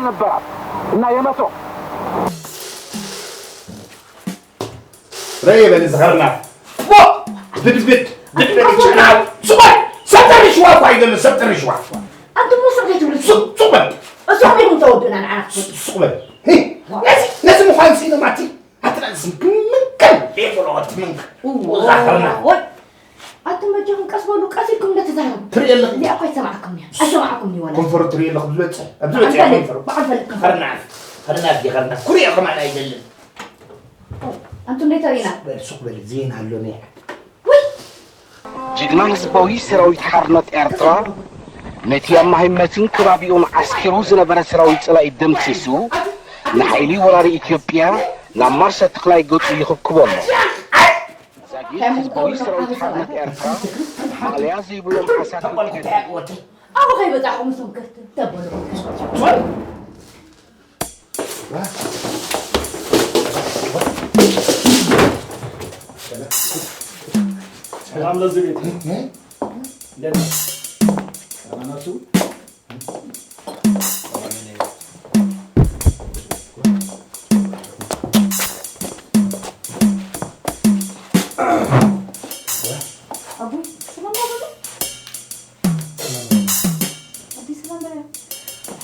ነበራ እና የመቶ ረየ በል ዝኸርና። ሞ! ብድብድ! ብድብድ! ይችላል። ሱቕ በል! ሰብ ጠሪ ሽዋ እኮ ኣይደለ፣ ሰብ ጠሪ ሽዋ። ኣንቱም ሱቕ ዘይትብሉ። ሱቕ፣ ሱቕ በል! እዞም እዮም ተወዱና ንዓና። ሱቕ በል! ሄይ! ነዚ፣ ነዚ ምዃን ስኢኖም ኣቲ፣ ኣቲ ነዚ ምንቅል! ዘይፈለወት ምንቅል! እዎ። እዛ ኸርና። ወይ! ኣቱም በጃኹም ቀስ በሉ፣ ቀስ ኢልኩም እንደ ተዛረቡ። ትርኢ ኣለኺ? እዚኣ እኮ ኣይሰማዕኩም እያ። ኣይሰማዕኩም እዩ ወላ። ኮንፈረንስ ትርኢ ኣለኹ፣ ብዝበጽሕ፣ ኣብ ዝበጽሕ ኮንፈረንስ። በዓል ፈልግ ኮንፈረንስ። ኸርና፣ ኸርና፣ ኸርና። ኩርየ ከማን ኣይደልን። ኣንቱም እንዴት ተሪና? በል፣ ሱቕ በል፣ ዜና ኣሎ፣ ነይ። ውይ! ጅግና ህዝባዊ ሰራዊት ሓርነት ኤርትራ ነቲ ኣብ ማህመትን ከባቢኡን ዓስኪሩ ዝነበረ ሰራዊት ጸላኢ ደምሲሱ፣ ንሓይሊ ወራሪ ኢትዮጵያ ናብ ማርሰ ተኽላይ ገጹ ይኽብክቦ ኣሎ። ዛጊት ህዝባዊ ሰራዊት ሓርነት ኤርትራ ማእለያ ዘይብሎም ሓሳት ኣቦ ከይበጻሕኩም እሶም ከፍትን ተበሉ። ሰላም ለዚ ቤት። እንዴት ነው? ሰላም ናችሁ? ኣቦይ፣ ሰላም ዶ በሉ? ኣቦይ፣ ሰላም በሉ።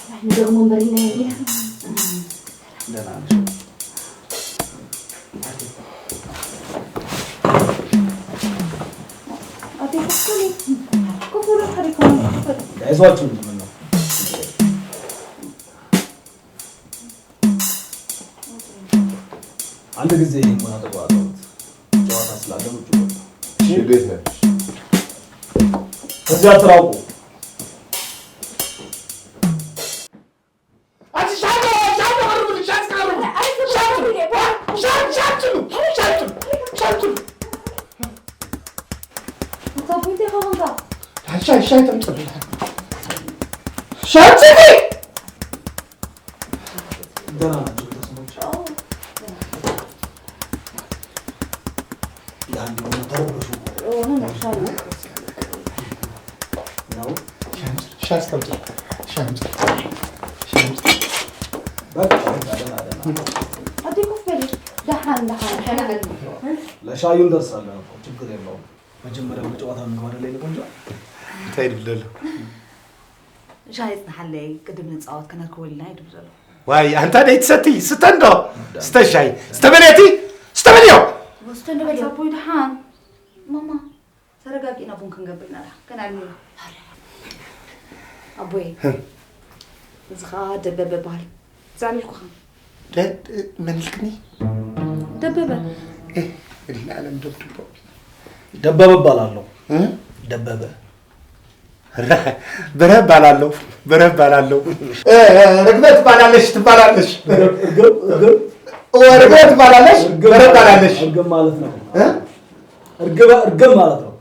ኣይ፣ ንደግሞ እምበር ኢልና ኢና። ደህና ነሽ? ኣቦይ፣ ኮፍ በሉ። ኮፍ በሉ፣ ሓደ ኮፍ በሉ። አይዟችሁ፣ ምንድን ነው? አንድ ጊዜ ቡና ተቋረጡት። ጨዋታ ስላለ ውጭ ወጣ። እሺ፣ ቤት ነሽ። ከዚያ አትራቁ። አንቺ ሻንጣ፣ ሻንጣ ቀርብልኝ፣ ሻንጣ ቀርብልኝ። ሻንጣ፣ ሻንጣ፣ ሻንጣ፣ ሻንጣ፣ ሻንጣ። ሻይ፣ ሻይ ተምጥልኝ። ሻንጣ! ደህና ናቸው ቤተሰቦች? ለአንድ ሆነ ተረበሹ። ሆነ ነው፣ ሻይ ነው። ነው? ሻይ አስቀምጥ። ሻይ አምጥ። ሻይ አምጥ። በቃ፣ በቃ፣ ደህና፣ ደህና። አዴ ኮፍ በል። ደሃን፣ ደሃን፣ ደህና በል። ለሻዩ እንደርሳለን እኮ፣ ችግር የለውም። መጀመሪያ ወደ ጨዋታ እንግባ አይደል የኔ ቆንጆ? እንታይ ይብል ዘሎ? ሻሂ ጽንሓለይ፣ ቅድም ንጻወት፣ ከነርክበልና ይድብ ዘሎ። ዋይ፣ ኣንታ ደይ ትሰቲ፣ ስተ እንዶ። ስተ ሻሂ፣ ስተ በልየቲ፣ ስተ በልዮ። ስተ እንዶ በልዮ። ኣቦይ ደሓን። ማማ፣ ተረጋጊና ቡን ክንገብር ኢና ደሓን። ከናልኒ። ኣቦይ፣ ህም። እዚ ኸኣ ደበበ በሃል። ዛሊልኩኻ። ደ-፣ ደ-፣ መን ኢልክኒ? ደበበ። ኤ፣ መድኃኔዓለም ደብድቦ። ደበበ እባላለሁ። እ? ደበበ። በረ እባላለሁ። በረ እባላለሁ። እ፣ ርግበ ትባላለሽ፣ ትባላለሽ። እርግብ፣ እርግብ። እወ፣ ርግበ ትባላለሽ፣ እርግብ በረ ማለት፣ እባላለሽ። እርግብ ማለት ነው። እ? እርግበ፣ እርግብ ማለት ነው።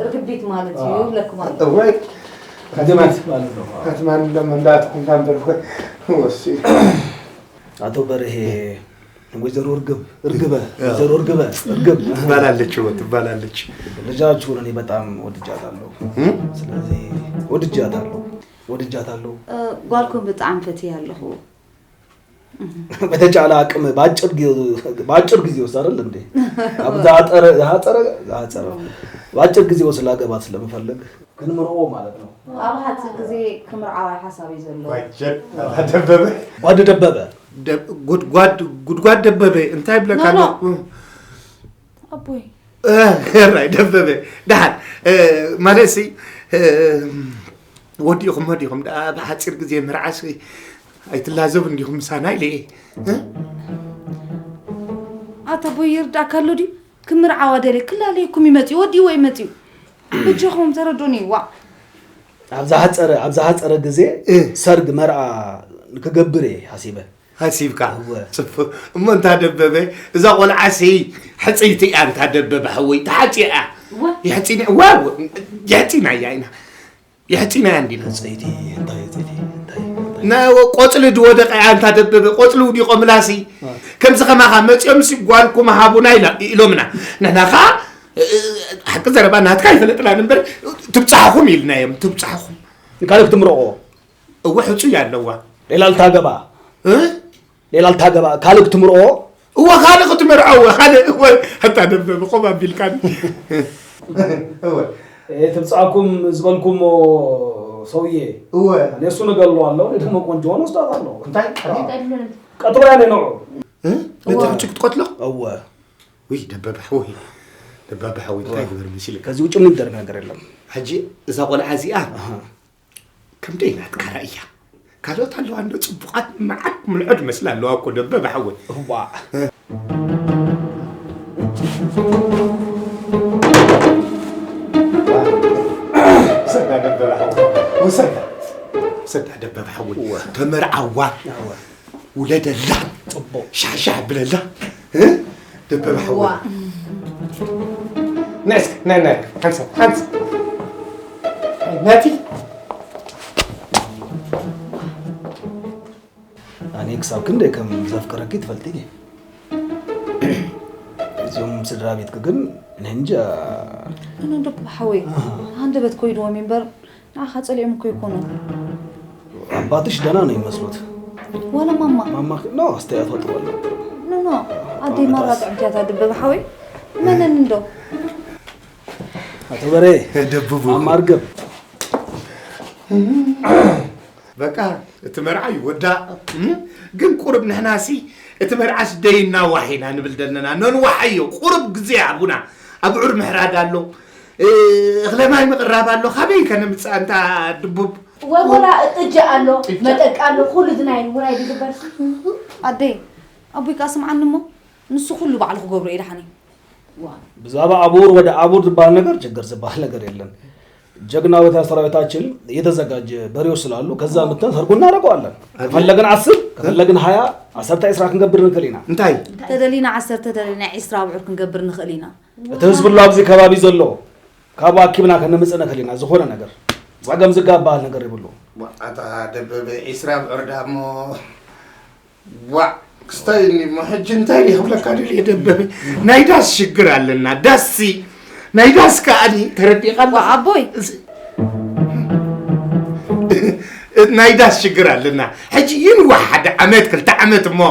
እርግቢት ማለት እዩ፣ አ። ይብለኩም ኣሎ። እወ። እርግቢት ማለት ነው። ከትማን እንደመንዳት ኩንታን በርኩ። ወሲ። ኣቶ በርሄ፣ ወይዘሮ እርግብ፣ እርግበ፣ እ። ወይዘሮ እርግበ፣ እርግብ። ትባላለች፣ እወ፣ ትባላለች። ልጃችሁን እኔ በጣም ወድጃታለሁ። እም? ስለዚህ ወድጃታለሁ፣ ወድጃታለሁ። እ፣ ጓልኩም ብጣዕሚ ፈትየ ኣለኹ። በተቻለ አቅም በአጭር ጊ-፣ በአጭር ጊዜ ውስጥ አይደል እንዴ? አብ ዛጠረ፣ ዛጠረ፣ ዛጠረ። በአጭር ጊዜ ውስጥ ላገባት ስለምፈልግ ክንምርኦ ማለት ነው። ኣብ ሓፂር ግዜ ክምርዓዋ ሓሳብ እዩ ዘለዎ። ዋጀል፣ ደበበ። ጓድ ደበበ። ደብ-፣ ጉድጓድ፣ ጉድጓድ ደበበ። እንታይ ይብለካ ኖ፣ ኖ። ኣሎ? ኣቦይ። እ፣ ራይ ደበበ። ደሓን። እ፣ ማለት ሲ፣ እ፣ ወዲኹም፣ ወዲኹም። ደኣ ኣብ ሓፂር ግዜ ምርዓስ ኣይትላዘቡ እንዲኹም ምሳና ኢለ እየ። እ? ኣታ ኣቦይ ይርዳእካ ኣሎ ድዩ? ክምርዓዋ ደልየ ክላለየኩም ይመፅዩ፣ ወዲእዎ ይመፅዩ። በጃኹም ተረዱኒ፣ ዋእ። ኣብ ዝሓፀረ፣ ኣብ ዝሓፀረ ግዜ እ። ሰርግ መርዓ ንክገብር እየ ሓሲበ። ሓሲብካ? እወ። ፅቡቕ። እሞ እንታ ደበበ፣ እዛ ቆልዓሲ ሕፅይቲ እያ እንታ ደበበ ሓወይ፣ ተሓፂያ እያ። እወ። የሕፂና፣ እወ፣ እወ፣ የሕፂና እያ ኢና። የሕፂና እያ እንዲና። ሕፅይቲ፣ እንታይ ሕፅይቲ፣ እንታይ፣ እንታይ? ና-፣ ቆፅሊ ድወደቀ እያ እንታ ደበበ፣ ቆፅሊ ውዲቆ ምላሲ። አ። ከምዚ ከማኻ መፂኦም ሲ ጓልኩም ሃቡና ኢላ-፣ ኢሎምና። ንሕና ኸዓ፣ እ-፣ እ-፣ ሓቂ ዘረባ ናትካ ኣይፈለጥናን እምበር፣ ትብፃሕኹም ኢልናዮም፣ ትብፃሕኹም። ካልእ ክትምርዖ? እወ፣ ሕጹይ ኣለዋ። ሌላ ልታገባ እ? ሌላ ልታገባ ካልእ ክትምርኦ እወ፣ ካልእ ክትምርዖ፣ እወ፣ ካልእ፣ እወ፣ ኣታ ደበበ፣ ቆም ኣቢልካኒ። እወ። ትብጻኩም ዝበልኩሞ ሰውዬ እወ። እኔ እሱ ንገሉ አለው እኔ ደግሞ ቆንጆ ሆኖ ስጣት አለው እንታይ? ቀጥሎ ያኔ ነው እ? ነቲ ሕጹይ ክትቀትሎ? እወ ውይ፣ ደበበ ሓወይ፣ ደበበ ሓወይ፣ እንታይ ግበር መሲልካ? ከዚህ ውጭ ምንም ይደረግ ነገር የለም። ሕጂ እዛ ቆልዓ እዚኣ ከም ደይ ናትካ ራእያ። ካልኦት ኣለዋ እንዶ ጽቡቓት መዓት ምልዖ ዝመስላ ኣለዋ እኮ ደበበ ሓወይ። እዋ ውሰዳ ደበበ ሓወይ። ውሰዳ። ውሰዳ ደበበ ሓወይ። ተመርዓዋ። ውለደላ። ጽቡቕ። ሻሻ ብለላ። እ? ደበበ ሓወይ። ዋ። ናይ እስከ፣ ናይ፣ ናይ፣ ሓንሳ፣ ሓንሳ። ናቲ። ኣነ ክሳብ ክንደይ ከም ዘፍቅረኪ ትፈልጢ ድየ? እዞም ስድራ ቤትኪ ግን እኔ እንጃ። እነ ደበበ ሓወይ፣ ሃንደበት ኮይድዎም እምበር ንዓኻ ጸሊኦም እኮ ኣይኮኑን። ኣባትሽ ደህና ነው የሚመስሉት። ዋላ ማማ። ማማ ኖ አስተያየት ወጥሯል። ኖ ኖ፣ ኣደይ ማራ ጥዕምቲ እያ እታ ደበበ ሓወይ። መነን እንዶ። ኣቶ በሬ ደብቡ። ማማ እርግብ። በቃ እቲ መርዓ ይወዳእ። እም? ግን ቁሩብ ንሕናሲ እቲ መርዓስ ደይናዋሕ ኢና ንብል ዘለና። ነንዋሓዮ፣ ቁሩብ ግዜ ሃቡና። ኣብዑር ምሕራድ ኣሎ። እ፣ እኽለ ማይ ምቕራብ ኣሎ። ካበይ ከነምጽእ ኣንታ ድቡብ? ወርወራ ጥጃ ኣሎ፣ መጠቃ ኣሎ፣ ኩሉ ዝናይ ውራይ ዝግበር። ኣደይ፣ ኣቦይ ከኣ ስምዓኒ እሞ ንሱ ኩሉ ባዕሉ ክገብሮ እዩ ደሓኒ። ብዛዕባ ኣቡር ወደ ኣቡር ዝበሃል ነገር ችግር ዝበሃል ነገር የለን። ጀግናው የኤርትራ ሰራዊታችን እየተዘጋጀ በሬዎች ስላሉ ከዛ ምተን ሰርጉ እናደርገዋለን። ከፈለግን ዓስር ከፈለግን ሃያ ዓሰርተ ዒስራ ክንገብር ንክእል ኢና። እንታይ? ተደሊና ዓሰርተ ተደሊና ዒስራ ኣብዑር ክንገብር ንኽእል ኢና። እቲ ህዝቢ ሎ ኣብዚ ከባቢ ዘሎ ካብ ኣኪብና ከነምጽእ ንክእል ኢና። ዝኾነ ነገር ጸገም ዝጋባሃል ነገር የብሉ። ኣታ ደበበ ዒስራ ኣብዑር ደኣ እሞ ዋዕ ክስታይ እኒ እሞ ሕጂ እንታይ ድየ ክብለካ ደልየ ደበበ ናይ ዳስ ሽግር ኣለና ዳስሲ ናይ ዳስ ከኣኒ ተረዲእካ ኣለኻ? ኣቦይ ናይ ዳስ ሽግር ኣለና ሕጂ ይንዋሕ ሓደ ዓመት ክልተ ዓመት እሞ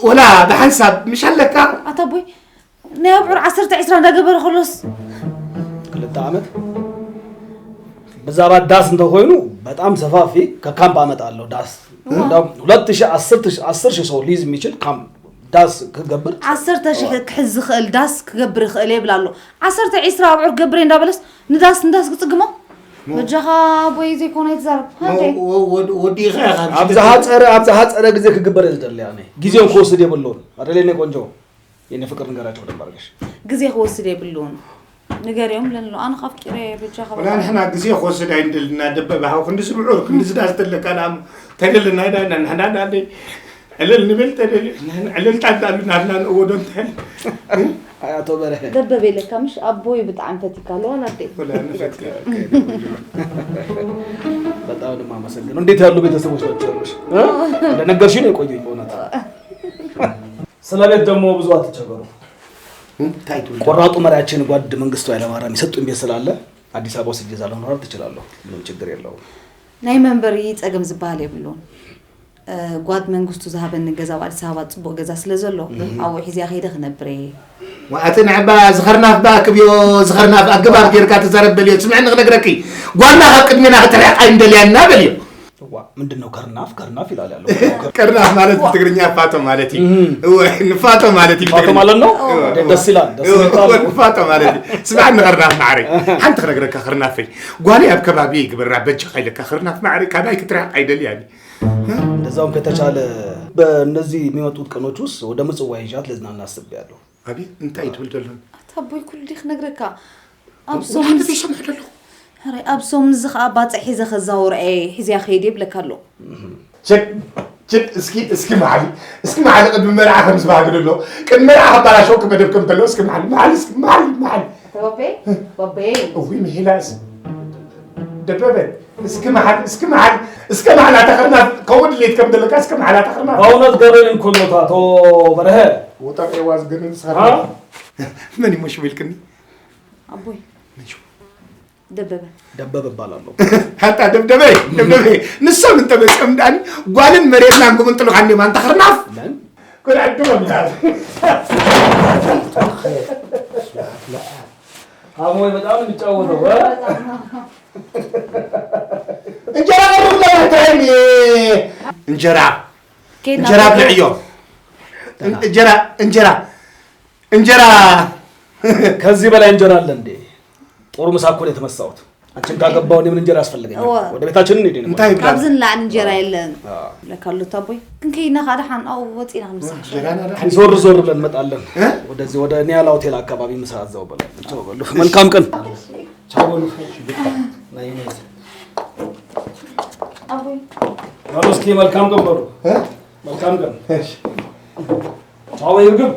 ወላ ብሓንሳብ ምሽ ኣለካ ኣታ ኣቦይ ናይ ኣብዑር ዓሰርተ ዒስራ እንዳገበረ ከሎስ ክልተ ዓመት ብዛባ ዳስ እንተኮይኑ በጣም ሰፋፊ ከካምፕ ኣመጣ ኣለሁ ዳስ እንዳውም ሁለት ሺህ ዓሰርተ ሺህ ዓሰርተ ሺህ ሰው ሊይዝ የሚችል ካምፕ ዳስ ክገብር ዓሰርተ ሺህ ክሕዝ ዝኽእል ዳስ ክገብር ይኽእል እየ ይብል ኣሎ ዓሰርተ ዒስራ ኣብዑር ክገብር እየ እንዳበለስ ንዳስ ንዳስ ክጽግሞ በጃኻ ኣቦይ ዘይኮነ ኣይትዛረብ ሃብተይ ወዲኻ ኢኻ ኣብ ዝሃፀረ ኣብ ዝሃፀረ ግዜ ክግበር እየ ዝደሊ ኣነ ግዜውን ክወስድ የብሉን ኣደለይ ናይ ቆንጆ የኔ ፍቅር ንገራቸው በደንብ አድርገሽ ግዜ ክወስድ የብሉን ንገርዮም ለንሎ ኣነ ካፍቂረ በጃኻ ወላ ንሕና ግዜ ክወስድ ኣይንደልና ደበበ ሃው ክንዲ ዝምዑር ክንዲ ዝዳስ ዘለካ ንኣም ተደልና ኢና ንሕና ንኣደይ ዕልል ንብል ተደልዩ ዕልልታ እንዳሉ ናትና ንእወዶ እንተል ኣቶ በርሀ ደበበ ኢለካ ምሽ ኣቦይ ብጣዕሚ ፈቲካ ኣለዋ ናደይ ወላ ንፈትካ በጣም ነው የማመሰግነው። እንዴት ያሉ ቤተሰቦች ናቸው ያሉሽ? እ? እንደነገርሽኝ ነው የቆየኝ በእውነት። ስለ ቤት ደግሞ ብዙ አትቸገሩ። እንታይ ትብል ቆራጡ መሪያችን ጓድ መንግስቱ ኃይለማርያም የሰጡኝ ቤት ስላለ አዲስ አበባ ውስጥ እገዛለሁ መኖር ትችላለሁ። ምንም ችግር የለውም። ናይ መንበሪ ጸገም ዝበሃል የብሉን። እ፣ ጓድ መንግስቱ ዝሃበኒ ገዛ ኣብ ኣዲስ ኣበባ ጽቡቕ ገዛ ስለ ዘሎ ኣብኡ ሒዝያ ከይደ ክነብር እየ። ዋእቲ ንዕባ ዝኸርናፍ ባ ክብዮ ዝኸርናፍ ኣገባብ ጌርካ ተዛረብ በልዮ ስምዕኒ ክነግረኪ ጓልና ካብ ቅድሜና ክትርሕቕ ኣይንደልያና በልዮ ዋ ምንድን ነው ከርናፍ ከርናፍ ይላል ያለው። ከርናፍ ማለት ብትግርኛ ፋቶ ማለት እዩ እወ ንፋቶ ማለት እዩ ፋቶ ማለት ነው። ደስ ይላል። ደስ ይላል። ንፋቶ ማለት እዩ ስምዕኒ ከርናፍ ማዕረይ ሓንቲ ክነግረካ ከርናፈይ ጓለይ ኣብ ከባቢ ይግበራ በጃ ካይለካ ከርናፍ ማዕረይ ካባይ ክትርሕቕ ኣይደልያን እዩ እንደዛውም ከተቻለ በእነዚህ የሚመጡት ቀኖች ውስጥ ወደ ምጽዋ ይዣት ልዝናና አስቤያለሁ። ኣቤት እንታይ ትብል ዘሎ ኣታ ኣቦይ ኩሉ ዲኽ ነግረካ ኣብ ወሓደ ሶሙን ዘይሰምዕ ዘሎ ሕራይ ኣብ ሶሙን እዚ ኸዓ ባፅዕ ሒዘ ከዛውረ እየ ሒዝያ ከይድ ይብለካ ኣሎ ችክ ችክ እስኪ እስኪ መሓሊ እስኪ መሓሊ ቅድሚ መርዓ ከም ዝበሃግ ዘሎ ቅድሚ መርዓ ከባላሸው ክመደብ ከም ተሎ እስኪ መሓሊ መሓሊ እስኪ መሓሊ መሓሊ ኣታ ባቤ ባቤ እዊ ምሂላስ ደበበ እስኪ መሓል እስኪ መሓል እስከ መሓል ኣተኸርና ከምኡ ድሌት ከም ዘለካ እስከ መሓል ኣተኸርና በእውነት ገበሬን እኮ ኖት አቶ በርሀ። ውጠር ኤዋዝ ግን አ? መን ይሞሽ ቢልክኒ ኣቦይ ደበበ። ደበበ እባላለሁ። ኣታ ደብደበ ደብደበ ንሶም እንተመፅኦም ዳኒ ጓልን መሬትና እንግምጥሉ ካንዴማ እንተ ክርናፍ ምን? ኩል ዕድሞ ብላል አሞይ በጣም የሚጫወተው እንጀራ ቀርብ ለማታይም እንጀራ ከየት እንጀራ ናምጣ? ብልዕዮ እንጀራ እንጀራ እንጀራ ከዚህ በላይ እንጀራ አለ እንዴ? ጥሩ ምሳ እኮ ነው የተመሳሁት። አንቺን ካገባሁ እኔ ምን እንጀራ ያስፈልገኛል? እዋ። ወደ ቤታችን እንሂድ። እኔ እንታይ ይብላል? ካብዚ ንላዕሊ እንጀራ የለን። ለካ ኣሎ ኣቦይ። ክንከይድና ከዓ ደሓን ኣብኡ ወፂና ክንምሳሕ። እንጀራና ደሓን ዞር ዞር ብለን እንመጣለን። እ? ወደዚህ ወደ ኒያላ ሆቴል አካባቢ ምሳ እዛው በሉ። ቻው በሉ። መልካም ቀን። ቻው በሉ። ናይ እኔ ኣቦይ። በሉ እስኪ መልካም ቀን በሉ። እ? መልካም ቀን። እሺ። ቻው ይርግም።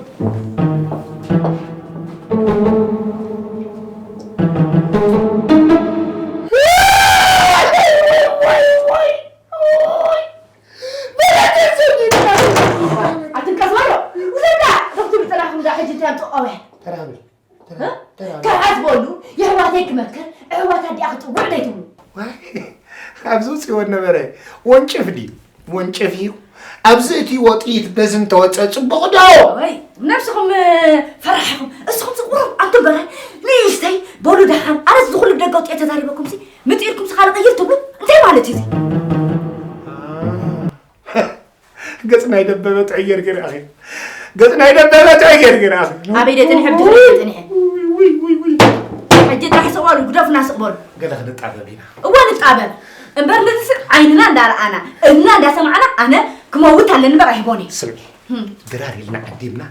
ኣትንቀዝበሎ ውሰዳ ዶክተር ጥራሕ እንዳ ሕጂ እንታይ ኣምጥቆ ኣውያ ተራብል ከሓዝበሉ የሕዋተይ ክመክር ኣሕዋት ኣዲኣ ክጥውዕ ደይትብሉ ኣብዚ ውፅእዎ ነበረ ወንጭፍ ድዩ ወንጭፍ እዩ ኣብዚ እትይዎ ጥይት በዚ እንተወፀ ፅቡቕ ዶ ወይ ነብስኹም ፈራሕኹም እስኹም ዝቁሩብ ኣንቱ በረ ንእሽተይ በሉ ደሓን ኣነስ ዝኹሉ ደገ ውፅኤ ተዛሪበኩም ሲ ምጢርኩም ስኻ ንቕይር ትብሉ እንታይ ማለት እዩ እዚ ገጽ ናይ ደበበ ጥዑይ ጌርኪ ርኣኺ። ገጽ ናይ ደበበ ጥዑይ ጌርኪ ርኣኺ። ኣበይ ደይ ጽኒሐ ብድሕሪ ደይ ጽኒሐ። ውይ ውይ ውይ። ሕጂ ጥራሕ ስቕ በሉ ግደፉና ስቕ በሉ። ገለ ክንጣበብ ኢና። እወ ንጣበብ። እምበር ነዚ ስቕ ዓይንና እንዳረኣና እዝንና እንዳሰማዕና ኣነ ክመውት ኣለኒ እምበር ኣይህቦን እየ። ስምዒ። ድራር ኢልና ዓዲምና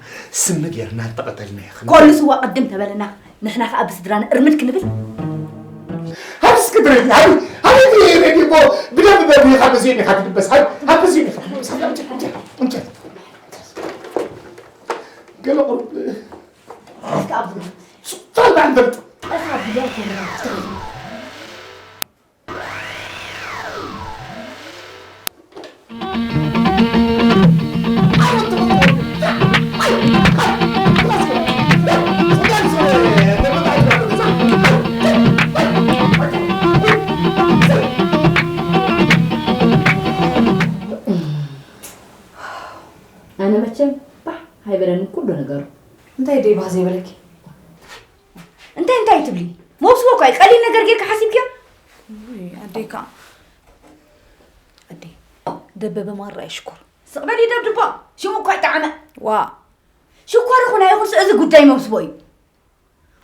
ስሚ ጌርና እንተቐተልናዮ ከመይ? ኮሉ ስዋ ቅድም ተበለና ንሕና ከኣ ብስድራና እርምድ ክንብል ሃብ እስኪ ትረዲ ሃብ ሃብ እቲ ሬድዮ እኮ ብደንብ በርኒኻ በዚኦም ኢኻ ትድበስ ሃብ ሃብ በዚኦም ኢኻ ትድበስ ሃብ ኣምጪ ኣምጪ ኣምጪ ገለ ቁሩብ እስከ ኣብሉ ስኳር ባዕል ፈልጥ እስከ ኣብሉ ኣነ መቸም ባህ ኣይበለንን ኩሉ ነገሩ። እንታይ ደይ ባህ ዘይበለኪ? እንታይ እንታይ ትብሊ? መውስቦ እኳ እዩ። ቀሊል ነገር ጌርካ ሓሲብክዮ? ውይ ኣደይ ከዓ ኣደይ ደበበ ማራ እዩ ሽኮር። ስቕ በሊ ደብድቦ ሽሙ እኳ ይጠዓመ። ዋ ሽኮር ይኹን ኣይኹንስ እዚ ጉዳይ መውስቦ እዩ።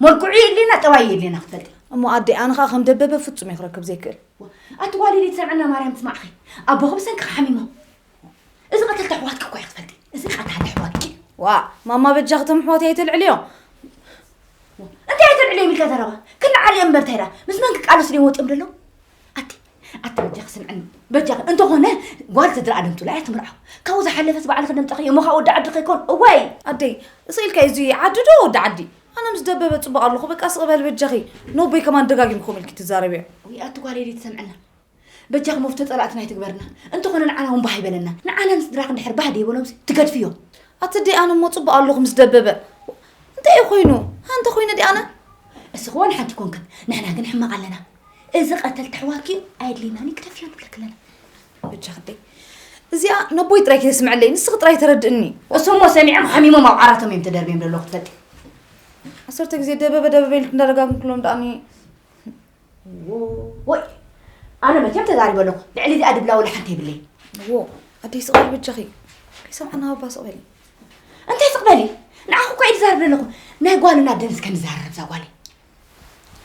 መልክዑ የድልየና ጠባይ የድልየና ክትፈልጢ። እሞ ኣደይ ኣነ ከዓ ከም ደበበ ፍጹም እየ ክረክብ ዘይክእል። ኣቲ ጓለይ ዘይትሰምዕና ማርያም ትስማዕኺ። ኣቦኺ ብሰንክኺ ሓሚሞም። እዚ ቀተልቲ ኣሕዋትኪ እኮ እያ ክትፈልጢ። እዚ ቀታሊ ኣሕዋትኪ። ዋ ማማ በጃኺ እቶም ኣሕዋተይ ኣይተልዕልዮም። እንታይ ኣይተልዕልዮም ኢልካ ዘረባ? ክልዓል እዮም እምበር እንታይ ደኣ? ምስ መን ክቃለሱ ድዮም ወፂኦም ዘለዉ? ኣቲ ኣቲ በጃኺ ስምዕኒ በጃኺ እንተኾነ ጓል ስድራ ኣለም ትብላ እያ ትምርዓው። ካብኡ ዝሓለፈስ ባዕልኺ ደምፀኺ እሞ ካብ ወዲ ዓዲ ከይኮን እዋይ። ኣደይ እስቕ ኢልካ እዩ እዚ ዓዲ ዶ ወዲ ዓዲ? ኣነ ምስ ደበበ ፅቡቕ ኣለኹ በቃ ስቕ በል በጃኺ። ነቦይ ከማን ደጋጊም ከምኡ ኢልኪ ትዛረብዮ። ውይ ኣቲ ጓለይ ደይ ትሰምዕና። በጃኺ መፍቶ ጸላእትና ኣይትግበርና። እንተኾነ ንዓና እውን ባህ ይበለና። ንዓና ንስድራኺ እንድሕር ባህ ደይበሎምሲ ትገድፍዮ። ኣቲ ደይ ኣነ እሞ ጽቡቕ ኣለኹ ምስ ደበበ። እንታይ እዩ ኮይኑ? ኣንተ ኮይነ ደይ ኣነ? እስኺ እውን ሓንቲ ኮንክን ንሕና ግን ሕማቕ ኣለና። እዚ ቀተልቲ ኣሕዋትኪ ኣየድልየናን እዩ ግደፍዮ ንብለኪ ኣለና። በጃኺ ደይ እዚኣ ነቦይ ጥራይ ከየስምዐለይ ንስኺ ጥራይ ተረድእኒ። እሱ እሞ ሰሚዖም ሓሚሞም ኣብ ዓራቶም እዮም ተደርብዮም ዘለዉ ክትፈልጢ። ዓሰርተ ግዜ ደበበ ደበበ ኢልክ እንዳደጋግምክሎም ደኣ ወይ ኣነ መቸም ተዛሪበ ኣለኹ ልዕሊ እዚኣ ድብላ ወላ ሓንቲ የብለይ። ዎ ኣደይ ስቕ በሊ በጃኺ ከይሰምዓና ባባ ስቕ በሊ። እንታይ ስቕ በሊ ንዓኹ እኳ እየ ዝዛረብ ዘለኹ ናይ ጓልና ደን እስከ ንዛረብ እዛ ጓለይ።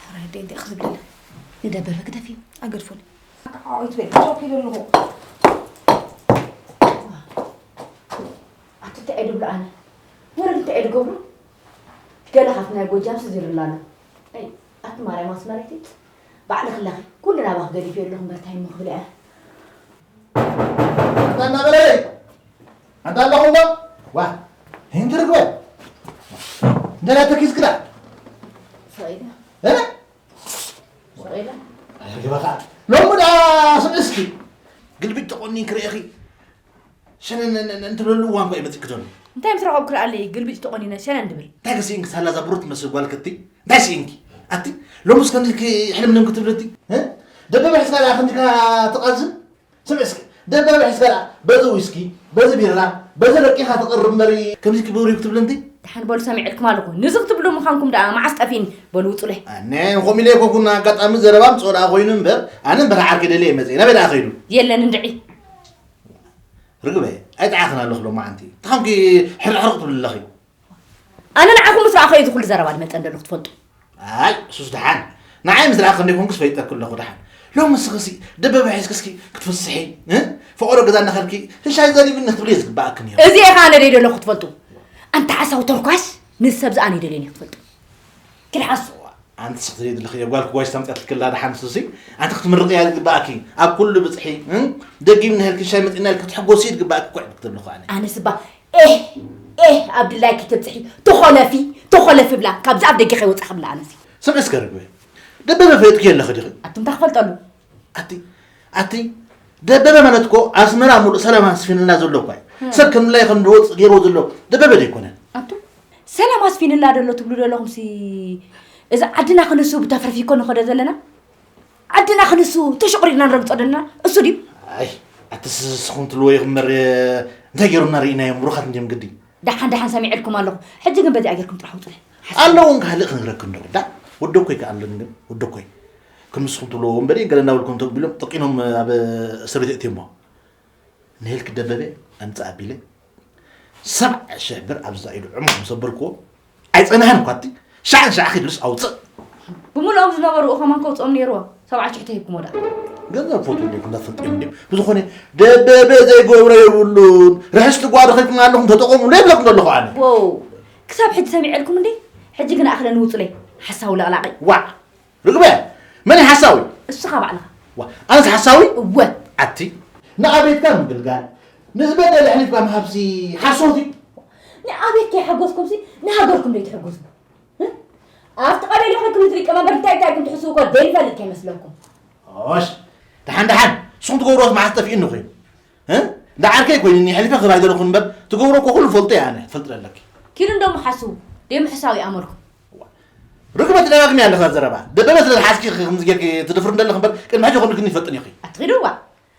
ኧረ ኣደይ እንታይ ክዝብለለ ንደበበ ግደፍዮ ኣገድፎኒ። ዓዊት በሊ ጨው ኪዶ ኣለኹ። ኣቲ እንታይ እየ ድብሎ ኣነ ወረድ እንታይ እየ ድገብሮ ገለ ካብቲ ናይ ጎጃምሲ ዚርላ ኣሎ። ኣይ ኣቲ ማርያም ኣስመረይቲ ባዕልኺ ኣለኺ ኩሉ ናባኺ ገዲፈዮ ኣለኹ እምበር እንታይ እሞ ክብል እየ። ኣንታ እናበለ ኣንታ ኣለኹ እሞ ዋ ይህን ትርግበ እንደላ ተኪዝ ክዳ ሰቂለ እ ሰቂለ ኣይርግበኻ ሎሚ ዳ ስምዒ እስኪ ግልብጭ ተቆኒን ክርእኺ ሸነን እንትብለሉ እዋን እኳ ይመፅእ ክተሉ እንታይ ምስ ረኸብኩ ርኣለይ ግልብጭ ተቆኒነ ሸነን ድብል እንታይ ከስኢንኪ ሳላ እዛ ብሩት ትመስል ጓል ከቲ እንታይ ስኢንኪ ኣቲ ሎምስ ከምዚ ሕልምልም ክትብለቲ ደበበ ሒዝካ ደኣ ከምዚካ ትቐዝን? ስምዕ እስኪ፣ ደበበ ሒዝካ ደኣ በዚ ዊስኪ፣ በዚ ቢራ፣ በዚ ለቂኻ ትቕርብ እምበሪ ከምዚ ክብሪ ክትብለንቲ? ደሓን በሉ ሰሚዐልኩም ኣለኹ። ንዚ ክትብሉ ምዃንኩም ደኣ መዓስ ጠፊእኒ? በሉ ውጹለይ። ኣነ ከምኡ ኢለ ኣይኮንኩን፣ ኣጋጣሚ ዘረባ ምጽኦ ደኣ ኮይኑ እምበር፣ ኣነ እምበር ዓርከይ ደልየ እየ መጽእ። ናበይ ደኣ ከይዱ? የለን እንድዒ። ርግበ፣ ኣይጠዓኽን ኣለኹ ሎማዓንቲ። እንታይ ኮንኪ ሕርሕር ክትብሊ ኣለኺ? ኣነ ንዓኹም ምስ ረኣኹ እዩ እዚ ኩሉ ዘረባ ዝመጸ እንደሎ ክትፈልጡ። ኣይ፣ ሱስ ደሓን። ንዓይ ምስ ረኣኽኒ ኮንኩስ ፈይጠኪ ኣለኹ ደሓን። ሎሚ ንስኺሲ ደበበ ሒዝኪ እስኪ ክትፍስሒ፣ እ? ፈቐዶ ገዛ እናኸድኪ ህሻይ ዘሪብኒ ክትብሊ እዩ ዝግባኣኪ ነይሩ። እዚ ኢኻ ኣነ ደይ ደለኹ ክትፈልጡ። ኣንታ ሓሳዊ ተርኳስ፣ ንሰብ ዝኣነ ይደልየኒ ክትፈልጡ። ኪድ ሓሱ። ኣንቲ ስኽትሪ ድልኽዮ ጓል ክጓሽ ተምፀትልክላ ደሓን ሱሲ፣ ኣንቲ ክትምርቕያ ዝግባኣኪ ኣብ ኩሉ ብፅሒ፣ እ? ደጊም ንህልኪ ሻይ መፂና ኢልኪ ክትሕጎሲ ዝግባኣኪ እኮ ክትብልኹ ኣነ። ኣነስ እባ ኤህ ኤህ ኣብ ድላይኪ ትብፅሒ፣ ተኾለፊ ተኾለፊ ብላ ካብዚ ኣብ ደገ ከይወፃ ክብላ ኣነሲ። ስምዒ እስከ ርግበ፣ ደበበ ፈለጥኪ ኣለኺ ዲኺ? ኣቱም እንታይ ክፈልጠሉ? ኣቲ ኣቲ ደበበ ማለት እኮ ኣስመራ ሙሉእ ሰላም ኣስፊንላ ዘሎ እኳ እዩ። ሰብ ከም ድላዩ ከም ዝወፅእ ገይርዎ ዘሎ ደበበ ዶ ኣይኮነን? ኣቱም ሰላም ኣስፊንላ ደሎ ትብሉ ዘለኹምሲ፣ እዚ ዓድና ክንሱ ብተፍርፊ እኮ ንኸዶ ዘለና። ዓድና ክንሱ ተሸቑሪርና ንረግጾ ደለና እሱ ድዩ? ኣይ ኣቲ ንስኹም ትልዎ ይኽመር እንታይ ገይሮምና ርኢናዮም ምሩኻት እንዲዮም ግዲ። ደሓን ደሓን ሰሚዐልኩም ኣለኹ። ሕጂ ግን በዚኣ ጌርኩም ጥራሕ ውጹለይ። ኣለውን ካልእ ክነግረክን ዶ ወዳ ወደኮይ ከኣለን ግን ወደኮይ ከም ንስኹም ትብልዎ ወንበዴ ገለ እናበልኩም ተቢሎም ጠቂኖም ኣብ እስር ቤት እትሞ ንሄልክ ደበበ ኣምጻእ ኣቢለ ሰብዓ ሽሕ ብር ኣብዛ ኢዱ ዕሙቕ ምስ ኣበልክዎ ኣይጸንሐን እኳ እቲ ሻዕን ሻዕ ኺድሉስ ኣውጽእ። ብምልኦም ዝነበሩ ከማን ከውፅኦም ነይርዎ። ሰብዓ ሽሕ ተሂብኩም ወዳ። ገንዘብ ፎቶ እንዴ እንዳፈልጥ እዮም እንዴ ብዝኾነ ደበበ ዘይገብሮ የብሉን። ርሕስቲ ጓዶ ኸይኩም ኣለኹም ተጠቐሙ ለይብለኩም ዘለኹ ኣነ። ወው ክሳብ ሕጂ ሰሚዐልኩም እንዴ? ሕጂ ግን ኣኽለ ንውፁለይ ሓሳዊ ለቕላቒ። ዋዕ ርግበ መን እዩ ሓሳዊ? እስኻ ባዕልኻ። ዋ ኣነስ ሓሳዊ? እወ። ኣቲ ንኣቤትካ ምግልጋል ንዝበደለ ኣሕሊፍካ ምሃብሲ ሓሶት እዩ። ንኣቤት ከይሓጎስኩምሲ ንሃገርኩም ዶ ይትሕጉሱ? ኣብቲ ቀበሌ ኮይንኩም እዚ ሊቀመንበር እንታይ እንታይ ኢልኩም ትሕስቡ እኮ ዘይንፈልጥ ከይመስለኩም። ኦሽ ደሓን ደሓን ንስኹም ትገብርዎስ መዓስ ጠፊእኒ ኮይኑ እንዳ ዓርከይ ኮይኑኒ ሕሊፈ ክህብ ኣይደለኹን እምበር ትገብሮ እኮ ኩሉ ፈልጦ እየ ኣነ ትፈልጥ ኣለኪ። ኪዱ እንዶ ምሓስቡ ደይ ምሕሳዊ ኣመልኩም። ርግበ ትደጋግሚ ኣለኻ ዘረባ ደበበ ስለ ዝሓዝኪ ከምዚ ጌርኪ ትድፍሪ እንደለኺ እምበር ቅድሚ ሕጂ ኮንክኒ ትፈልጥኒ ኢኺ። ኣትኺድዋ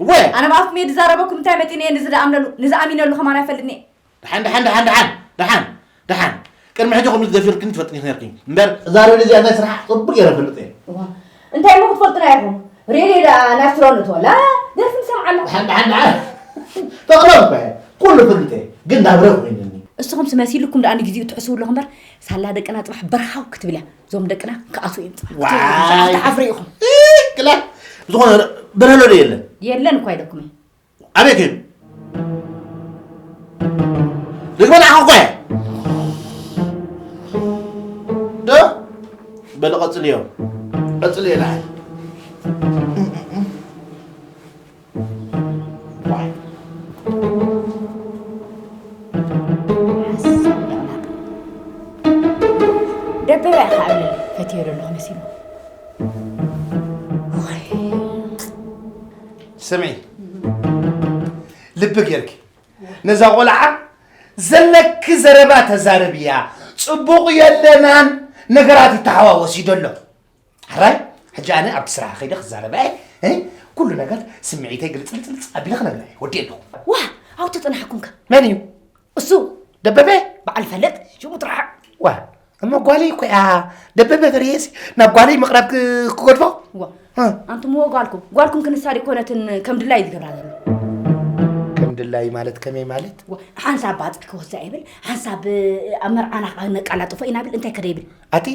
እወ ኣነ ብኣፍኩም እየ ዝዛረበኩም እንታይ መፂኒ እየ ንዚ ደኣምነሉ ንዚ ኣሚነሉ ከማን ኣይፈልጥኒ እየ። ደሓን ደሓን ደሓን ደሓን ደሓን ደሓን ቅድሚ ሕጂ ከምዚ ደፊርክኒ ትፈልጥኒ ነርኪ እምበር እዛ ሬድዮ እዚኣ እንታይ ስርሓ ፅቡቅ ገይረ ፈልጥ እየ። እዋ እንታይ እሞ ክትፈልጡና ኢኹም? ሬድዮ ደኣ ናይ ስሮን እትወላ ደርፊ ንሰምዓሉ። ደሓን ደሓን ደሓን ተቕረብ እኮ እየ ኩሉ ፈልጥ እየ ግን ናብረ ኮይንኒ። እስኹም ስመሲልኩም ደኣ ንግዜኡ ትሕስቡ ኣለኹም እምበር ሳላ ደቅና ፅባሕ በርሃው ክትብል እያ። እዞም ደቅና ክኣትዉ እዮም ፅባሕ ክትብሉ ዋይ። ትሓፍሩ ኢኹም። ክላ ዝኾነ በረሎ ዶ የለን? የለን እኳ ኢለኩም እየ። ኣበይ ከይዱ? ርግበ ንዓኹ እኳ እየ። ዶ? በሊ ቀጽልዮ። ቀጽልዮ ይልዓል። ዋይ። ደበበ ኢኻ እብለኒ፣ ፈትዮ ዘለኹ መሲሉ። ዋይ። ስምዒ፣ ልቢ ጌርኪ፣ ነዛ ቆልዓ ዘለኪ ዘረባ ተዛረብያ። ጽቡቕ የለናን፣ ነገራት ይተሓዋወስ እዩ ዘሎ። ሕራይ፣ ሕጂ ኣነ ኣብቲ ስራሕ ከይደ ክዛረብ እየ። እ? ኩሉ ነገር ስምዒተይ ግልጽልጽልጽ ኣቢለ ክነግራ እየ። ወዲኤ ኣለኹ። ዋ፣ ኣብኡ ተጸናሕኩምካ። መን እዩ? እሱ። ደበበ? በዓል ፈለጥ፣ ሽሙ ጥራሕ። ዋ፣ እሞ ጓለይ እኮ እያ። ደበበ ፈርየሲ ናብ ጓለይ ምቕራብ ክ-፣ ክገድፎ? ዋ፣ እ። ኣንቱም እዎ ጓልኩም። ጓልኩም ክንሳ ዲኮነትን ከም ድላይ ዝገብራ ዘሎ። ከም ድላይ ማለት ከመይ ማለት? ዋ፣ ሓንሳብ ባጽዕ ክወስዳ ይብል፣ ሓንሳብ ኣብ መርዓና ነቃላጥፎ ኢና ብል፣ እንታይ ከደ ይብል? ኣቲ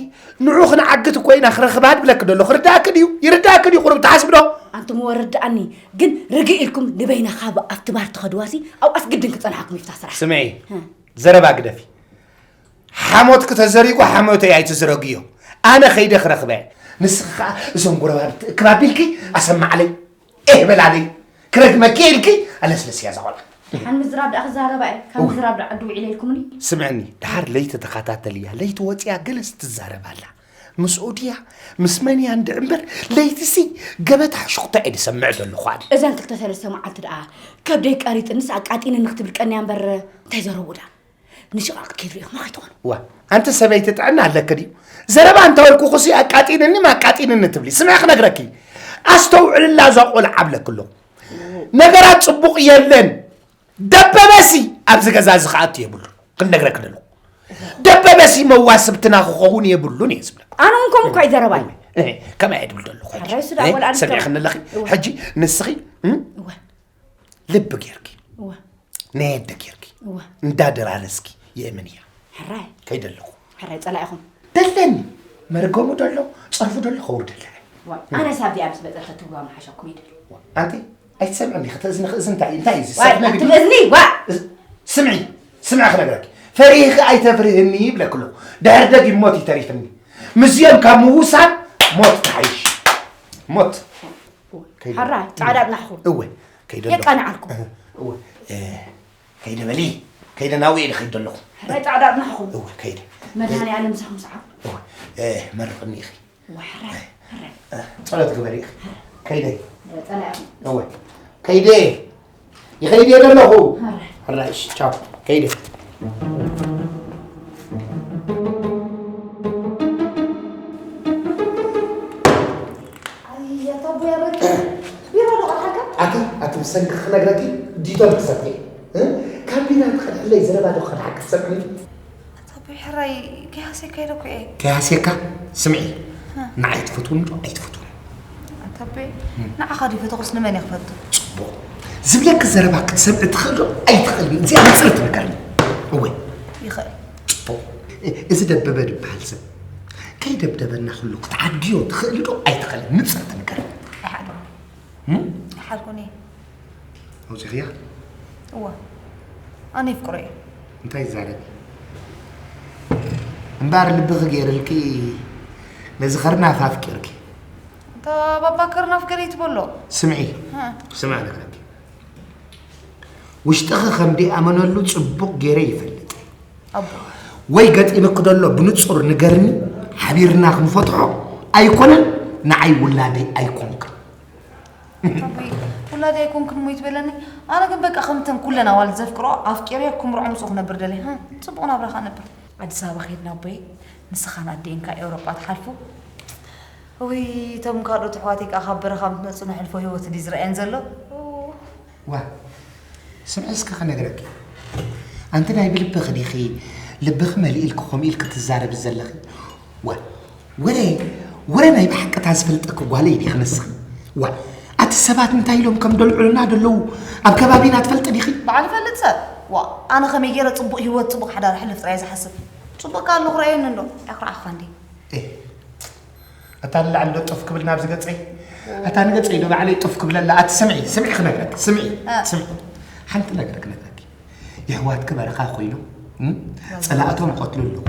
ንዑ ክንዓግት እኮ ኢና ክረኽባ ድብለኪ ደሎ። ክርዳእኪ ድዩ? ይርዳእኪ ድዩ? ቁሩብ ትሓስቢ ዶ? ኣንቱም እዎ ርድኣኒ። ግን ርግእ ኢልኩም ንበይና ካብ ኣብቲ ባር ትኸድዋሲ ኣብኣስ ግድን ክጸንሓኩም ይፍታ ስራሕ። ስምዒ፣ እ። ዘረባ ግደፊ። ሓሞትኪ ተዘሪጉ ሓሞተይ ኣይትዝረግዮ። ኣነ ከይደ ክረኽበ። ንስኺ ኸኣ እዞም ጎረባብቲ እክብ ኣቢልኪ ኣሰማዕለይ። ኤህ በላለይ። ክረግመኪ ኢልኪ ኣለስለስያ እዛ ቆልዓ። ደሓን ምዝራብ ደኣ ክዛረባ እየ። ካብ እውይ። ምዝራብ ደኣ ዓዲ ውዒለ ኢልኩምኒ። ስምዕኒ፣ ደሓር ለይቲ ተኸታተልያ። ለይቲ ወፂያ ገለስ ትዛረብ ኣላ። ምስኡ ድያ? ምስ መን እያ እንድዒ እምበር ለይትሲ ገበታ ሽኩታ እየ ዝሰምዕ ዘለኹ ኣነ። እዘን ክልተ ሰለስተ መዓልቲ ደኣ ከብደይ ቀሪጥንስ ኣቃጢንኒ ክትብል ቀንያ እምበር እንታይ ዘረቡ ደኣ? ንሽቓቕ ከይድ ርኢኹም ኣይትኾኑ። ዋ፣ ኣንቲ ሰበይቲ ጥዕና ኣለኪ ድዩ? ዘረባ እንተበልኩኹሲ ኣቃጢንኒ ማቃጢንኒ ትብሊ። ስምዒ ክነግረኪ። ኣስተውዕልላ እዛ ቆልዓ ኣብለኪ ኣለኹ። ነገራት ጽቡቕ የለን። ደበበሲ ኣብዚ ገዛ እዚ ክኣቱ የብሉን። ክንነግረኪ ደለኹ። ደበበሲ መዋስብትና ክኸውን የብሉን እየ ዝብለኪ። ኣነ እውን ከምኡ እኳ እዩ ዘረባይ። እ፣ ከመይ እየ ድብል ደለኹ ሕጂ? ሕራይ እሱ ደኣ እ፣ ወላ ኣንተ ሰሚዕክኒ ኣለኺ? እወ። ሕጂ ንስኺ፣ እም? እወ። ልቢ ጌርኪ። እወ። ናይ ኣደ ጌርኪ። እወ። እንዳደራረስኪ የእምን እያ። ሕራይ። ከይደ ኣለኹ። ሕራይ ጸላኢኹም። ደለኒ። መርገሙ ደሎ፣ ጸርፉ ደሎ፣ ከውርደላ። እወ። ኣነ ሳብ ዚኣ ምስ መጸ ተትዋ መሓሸኩም ይደል። ኣንቲ ኣይትሰምዕኒ፣ ክተ-፣ እዝኒ፣ እዝኒ እንታይ፣ እንታይ እዩ እዚ? ዋይ፣ ሰብ ነግዲ? ኣትም እዝኒ፣ ዋ! እዝ-፣ ስምዒ፣ ስምዒ ክነግረኪ። ፈሪህኺ ኣይተፍርህኒ ይብለኪ ኣለኹ። ድሕሪ ደጊም ሞት እዩ ተሪፍኒ። ምስዚኦም ካብ ምውሳን ሞት ትሓይሽ። ሞት። ከይደ-፣ ሕራይ፣ ጻዕዳ ኣጽናሕኹም። እወ፣ ከይደ ኣለኹ። የቃንዓልኩም። እወ፣ እ፣ ከይደ በሊ፣ ከይደ ናብኡ እየ ዝኸይድ ዘለኹ። ሕራይ፣ ጻዕዳ ኣጽናሕኹም። እወ፣ ከይደ። መድሃኔ ዓለም ምሳኹም ሰዓቡ። እወ፣ እ፣ መርቕኒ ኢኺ። እወ፣ ሕራይ፣ ሕራይ። እ፣ ጸሎት ግበሪ ኢኺ። ከይደ። ጸላኢ። እወ፣ ከይደ። ይኸይድ እየ ዘለኹ። ሕራይ። ሕራይ፣ እሺ፣ ቻው። ከይደ። ኣይ፣ ኣታ ኣቦይ ኣረቂ፣ ቢራ ዶ ቀድሓልካ? ኣቲ፣ ኣቲ ብሰንኪ ክነግረኪ ዲቶል ክሰቲ። እ? ካብ ቢራ ትኸድሕለይ ዘረባ ዶ ክኸድሓካ ትሰምዕኒ? ኣታ ኣቦይ ሕራይ፣ ከይሃስየካ ኢለ እኮ እየ። ከይሃስየካ? ስምዒ፣ እ። ንዓይ ትፈትውኒ ዶ ኣይትፈትውኒ? ኣታ ኣቦይ፣ እም። ንዓኻ ድዩ ፈተኹስ ንመን እየ ክፈቱ? ጽቡቕ። ዝብለኪ ዘረባ ክትሰምዒ ትኽእሊ ዶ ኣይትኽእልን? እዚኣ ንጽርቲ ንገርኒ። እወ። ይኽእል። ጽቡቕ። እ-፣ እዚ ደበበ ዝበሃል ሰብ ከይደብደበና ኩሉ ክትዓድዮ ትኽእሊ ዶ ኣይትኽእልን? ንጽርቲ ንገርኒ። ኣይሓድሮን። እም? ኣይሓድኩን እየ። ኣውጺኽያ? እወ። ኣነ ይፍቅሮ እየ። እንታይ ይዛረብ? እምበኣር ልብኺ ገይርልኪ ነዚ ኸርናፍ ኣፍቂርኪ። እታ ባባ ከርናፍ ገለ ይትበሎ። ስምዒ። ሃ። ስምዒ ክነግረኪ። ውሽጥኺ ከም ደይኣመነሉ ጽቡቕ ገይረ ይፈልጥ። ኣቦ። ወይ ገጢምኪ ደሎ ብንጹር ንገርኒ፣ ሓቢርና ክንፈትሖ ኣይኮነን፣ ንዓይ ውላደይ ኣይኮንክን። ኣቦይ፣ ውላደይ ኣይኮንክን እሞ ይትበለኒ። ኣነ ግን በቃ ከምተን ኩለን ኣዋልድ ዘፍቅሮ ኣፍቂረ ክምርዖ ምስኡ ክነብር ደልየ። ሃ፣ ጽቡቕ ናብራ ከነብር። ኣዲስ ኣበባ ከይድና ኣቦይ፣ ንስኻን ኣዴን ካብ ኤውሮጳ ትሓልፉ። ውይ፣ እቶም ካልኦት ኣሕዋተይ ከኣ ካብ በረኻ ምስ መጹ ነሕልፎ ህይወት ድዩ ዝረኣየን ዘሎ? ዋ፣ ስምዒ እስከ ክነግረኪ። ኣንቲ ናይ ብልብኺ ዲኺ ልብኺ መሊእልኪ ከምኡ ኢልኪ ትዛረቢ ዘለኺ? ዋ፣ ወረ፣ ወረ ናይ ብሓቂ እታ ዝፈልጠኪ ጓለይ ዲኺ ንስኺ? ዋ፣ ኣቲ ሰባት እንታይ ኢሎም ከም ደልዑልና ደለዉ ኣብ ከባቢና ትፈልጢ ዲኺ? ባዕሉ ይፈልጥ ሰብ። ዋ፣ ኣነ ከመይ ገይረ ጽቡቕ ህይወት ጽቡቕ ሓዳር ሕልፍ ጥራይ ዝሓስብ። ጽቡቕ ከኣ ኣለኹ ረኣየኒ እንዶ። ኣኽርዓኻ እንዴ? ኤ፣ ኣታ ንላዕሊ ዶ ጡፍ ክብል ናብዚ ገጸይ? ኣታ ንገጸይ ዶ ባዕለይ ጡፍ ክብለላ? ኣቲ ስምዒ፣ ስምዒ ክነግረኪ፣ ስምዒ፣ እ። ስምዒ። ሓንቲ ነገር ክነግረኪ። የሕዋትኪ በረኻ ኮይኖም፣ እም? ጸላእቶም ይቐትሉ ኣለዉ።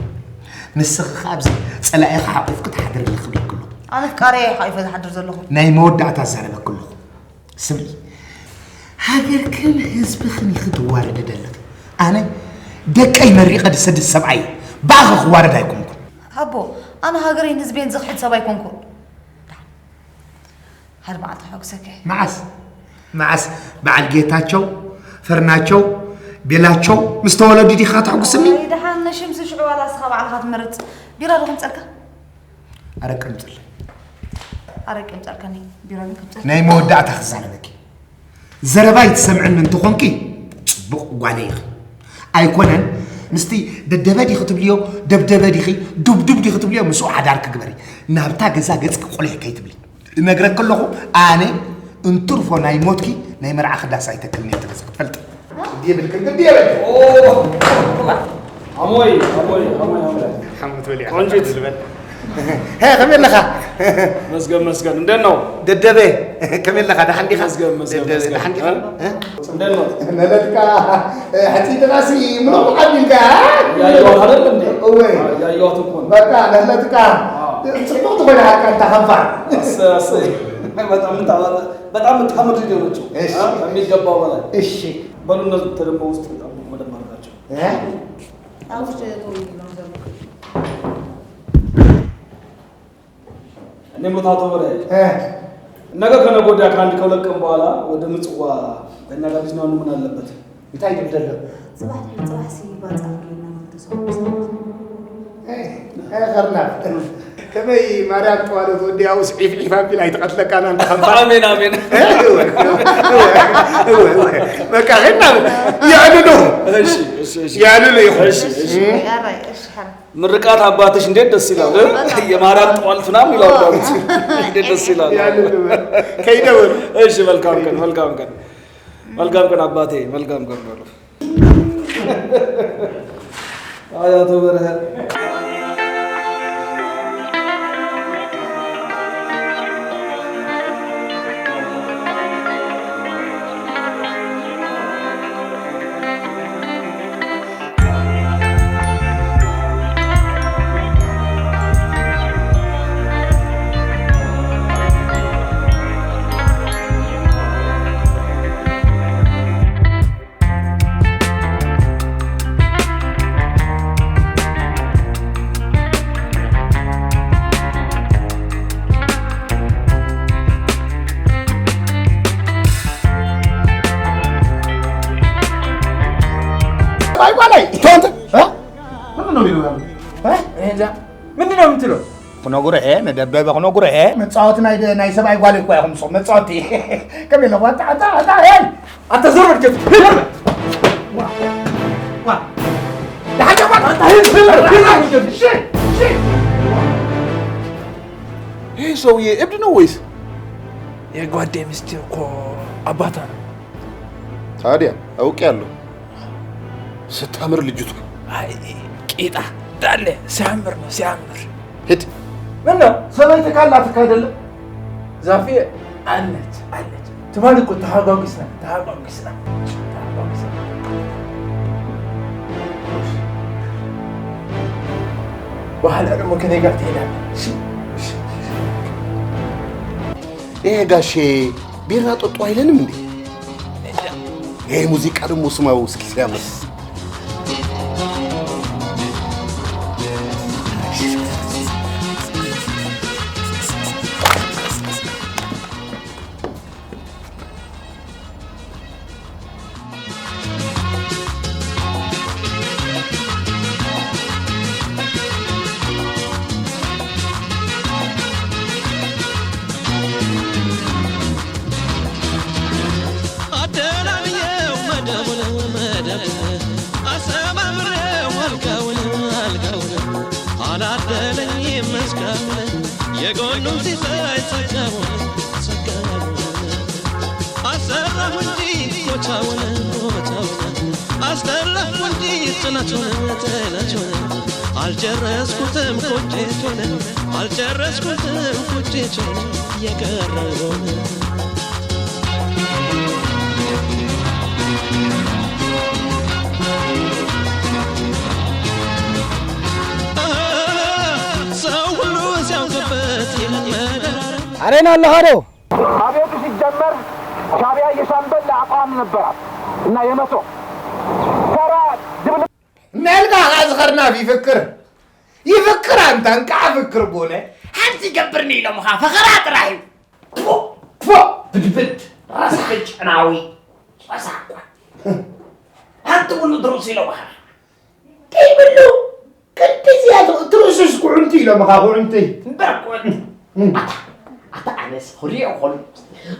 ንስኺ ከኣ ኣብዚ ጸላኢኺ ሓቑፍኪ ትሓድሪ ኣለኺ ብለኪ ኣለኹ። ኣነ ፍቃረይ እየ ሓቂፈ ዝሓድር ዘለኹ። ናይ መወዳእታ እዛረበኪ ኣለኹ። ስምዒ፣ ሃገርክን ህዝብኽን ኢኺ ትዋረዲ ዘለኺ። ኣነ ደቀይ መሪቐ ድሰድድ ሰብኣይ እየ። ብኣኺ ክዋረድ ኣይኮንኩን። ኣቦ፣ ኣነ ሃገረይን ህዝበይን ዘኽሕድ ሰብ ኣይኮንኩን። ሓደ መዓልቲ ከሐጉሰካ እየ። መዓስ? መዓስ? በዓል ጌታቸው፣ ፈርናቸው፣ ቤላቸው ምስ ተወለዱ ዲኻ ተሐጉስኒ? ኣይ፣ ደሓን ነሽምሲ ሽዑ ዋላ እስኻ ባዕልኻ ትመርጽ። ቢራ ዶ ከምጸልካ? ኣረቂ ኣምጽለይ። ኣረቂ ኣምጻልካኒ፣ ቢራ ግን ከምጸልካ። ናይ መወዳእታ ክዛረበኪ። ዘረባይ ትሰምዕኒ እንተኾንኪ፣ ጽቡቕ ጓለይ ኢኺ። ኣይኮነን፣ ምስቲ ደደበ ዲኺ ትብልዮ፣ ደብደበ ዲኺ፣ ዱብዱብ ዲኺ ትብልዮ፣ ምስኡ ሓዳርኪ ግበሪ። ናብታ ገዛ ገጽኪ ቆሊሕ ከይትብሊ። እነግረኪ ኣለኹ፣ ኣነ እንትርፎ ናይ ሞትኪ ናይ መርዓኺ ዳስ ኣይተክልን እየ፣ እቲ ገዛ ክትፈልጢ። ግዲ የብልክን፣ ግዲ የብልክን። ኦ! ኣሞይ፣ ኣሞይ፣ ኣሞይ፣ ኣሞይ። ሓሙት በል ኢኻ ቆንጂት። ትበል። ሄ፣ ከመይ ኣለኻ? መስገን፣ መስገን። እንዴት ነው? ደደበ፣ ከመይ ኣለኻ? ደሓን ዲኻ? መስገን፣ መስገን፣ ደደበ፣ መስገን። ደሓን ዲኻ? እ? እ? እንዴት ነው? ነለትካ፣ እ፣ ሕጺ ጥራሲ፣ ምንም ዓቢልካ፣ እ? ያየዋት አይደል እንዴ? እወ። ያየዋት እኮ ነው። በቃ፣ ነለትካ፣ አዎ። ጽቡቅ ትኾን ኢኻ፣ ኣንታ ከንፋር። እሰ-፣ እሰይ። በጣም ምታ-፣ በጣም የምታምር ልጅ ሆነችው። እሺ። እ? ከሚገባው በላይ። እሺ። በሉ፣ እነሱ ተደሞ ውስጥ መደብ አድርጋቸው። እ? እኔ ሞት አቶ በላይ፣ እ። ነገ ከነገ ወዲያ ከአንድ ከሁለት ቀን በኋላ ወደ ምጽዋ ከእኛ ጋር ቢዝናኑ ምን አለበት? እንታይ ትብል ዘሎ? ጽባሕ ድሕሪ ጽባሕ ሲ ባጻ ክሪና ንክልተ ሰሙን ሰዓት። ከርናፍ ከመይ ማርያም ጠዋለት ወዲያውስ ዒፍ ዒፍ ኣቢላ ኣይትቐትለካና እንተኸንፋ ኣሜን ኣሜን። በቃ ኸና የዕልሉ እሺ እሺ እሺ የዕልሉ ይኹን እሺ እሺ። ኣራይ እሺ ሓራ ምርቃት አባትሽ እንዴት ደስ ይላል እ? የማርያም ጠዋልት ምናምን ይላሉ እንዴት ደስ ይላል። የዕልሉ ከይደውል እሺ መልካም ቀን መልካም ቀን መልካም ቀን አባቴ መልካም ቀን በሉ። አይ አቶ በረሀ ባይ ጓለይ ቶንተ ምንድን ነው የሚለው ያሉ እንጃ ምንድን ነው የምትለው? ክነጉርሄ ንደበበ ክነጉርሄ መፃወቲ ናይ ደ- ናይ ሰብኣይ ጓል እኳ ኢኹም ንስኹም መፃወቲ ከመይ ኢለ ዋጣ ዋጣ ዋጣ ሄይ አንተ ዞር በል ከዚህ ሂድ በል። ዋ ዋ ደሓን ጨቋ አንተ ሂድ ሂድ በል ሂድ በል። እሺ እሺ ይህ ሰውዬ እብድ ነው ወይስ? የጓዴ ምስጢር እኮ አባታ ነው። ታዲያ አውቄያለሁ። ስታምር ልጅቱ አይ ቂጣ ዳለ ሲያምር ነው ሲያምር። ሂድ። ምን ነው ሰበይቲ ካላት እኮ አይደለም ዛፌ አለች አለች ትማል እኮ ተሃጓጉስና ተሃጓጉስና ተሃጓጉስና በኋላ ደግሞ ከኔ ጋር ትሄዳለህ። እሺ? እሺ? ይሄ ጋሼ ቢራ ጠጡ አይለንም እንዴ? ይሄ ሙዚቃ ደግሞ ስማው እስኪ ሲያምር። አደላብየው መደቡን መደቡን አሰማምሬው አልጋውን አልጋውን አላደለኝም እስካሁን የጎኑን ሲሳይ ጸጋውን ጸጋውን አሰራሁ እንጂ ቦታውን ቦታውን አስጠረፍኩ እንጂ ጽናቱን ጽናቱን አልጨረስኩትም ቁጭቱን አልጨረስኩትም ቁጭቱን የቀረውን ሰው ሁሉ ሲያውቅበት ይህን መደራረብ አሬና አለሃዶ አብዮቱ ሲጀመር ሻዕቢያ የሻምበል አቋም ነበራት እና የመቶ ተራ ድብልቅ እናልካ ከዓ ዝኸርናፍ ይፍክር ይፍክር ኣንታ እንቃዕ ፍክር ቦነ ሓንቲ ይገብርኒ ኢሎምኻ ፈኸራ ጥራሕ እዩ ፖ ፖ ብድብድ ራስኺ ጨናዊ ጸሳኳ ሓንቲ ኩሉ ድሩስ ኢሎምኻ ከይብሉ ክንዲ ዝያዶ እቲ ርእሱስ ኩዕንቲ ኢሎምኻ ኩዕንቲ እምበር ኩዕንቲ ኣታ ኣታ ኣነስ ክሪኦ ከሉ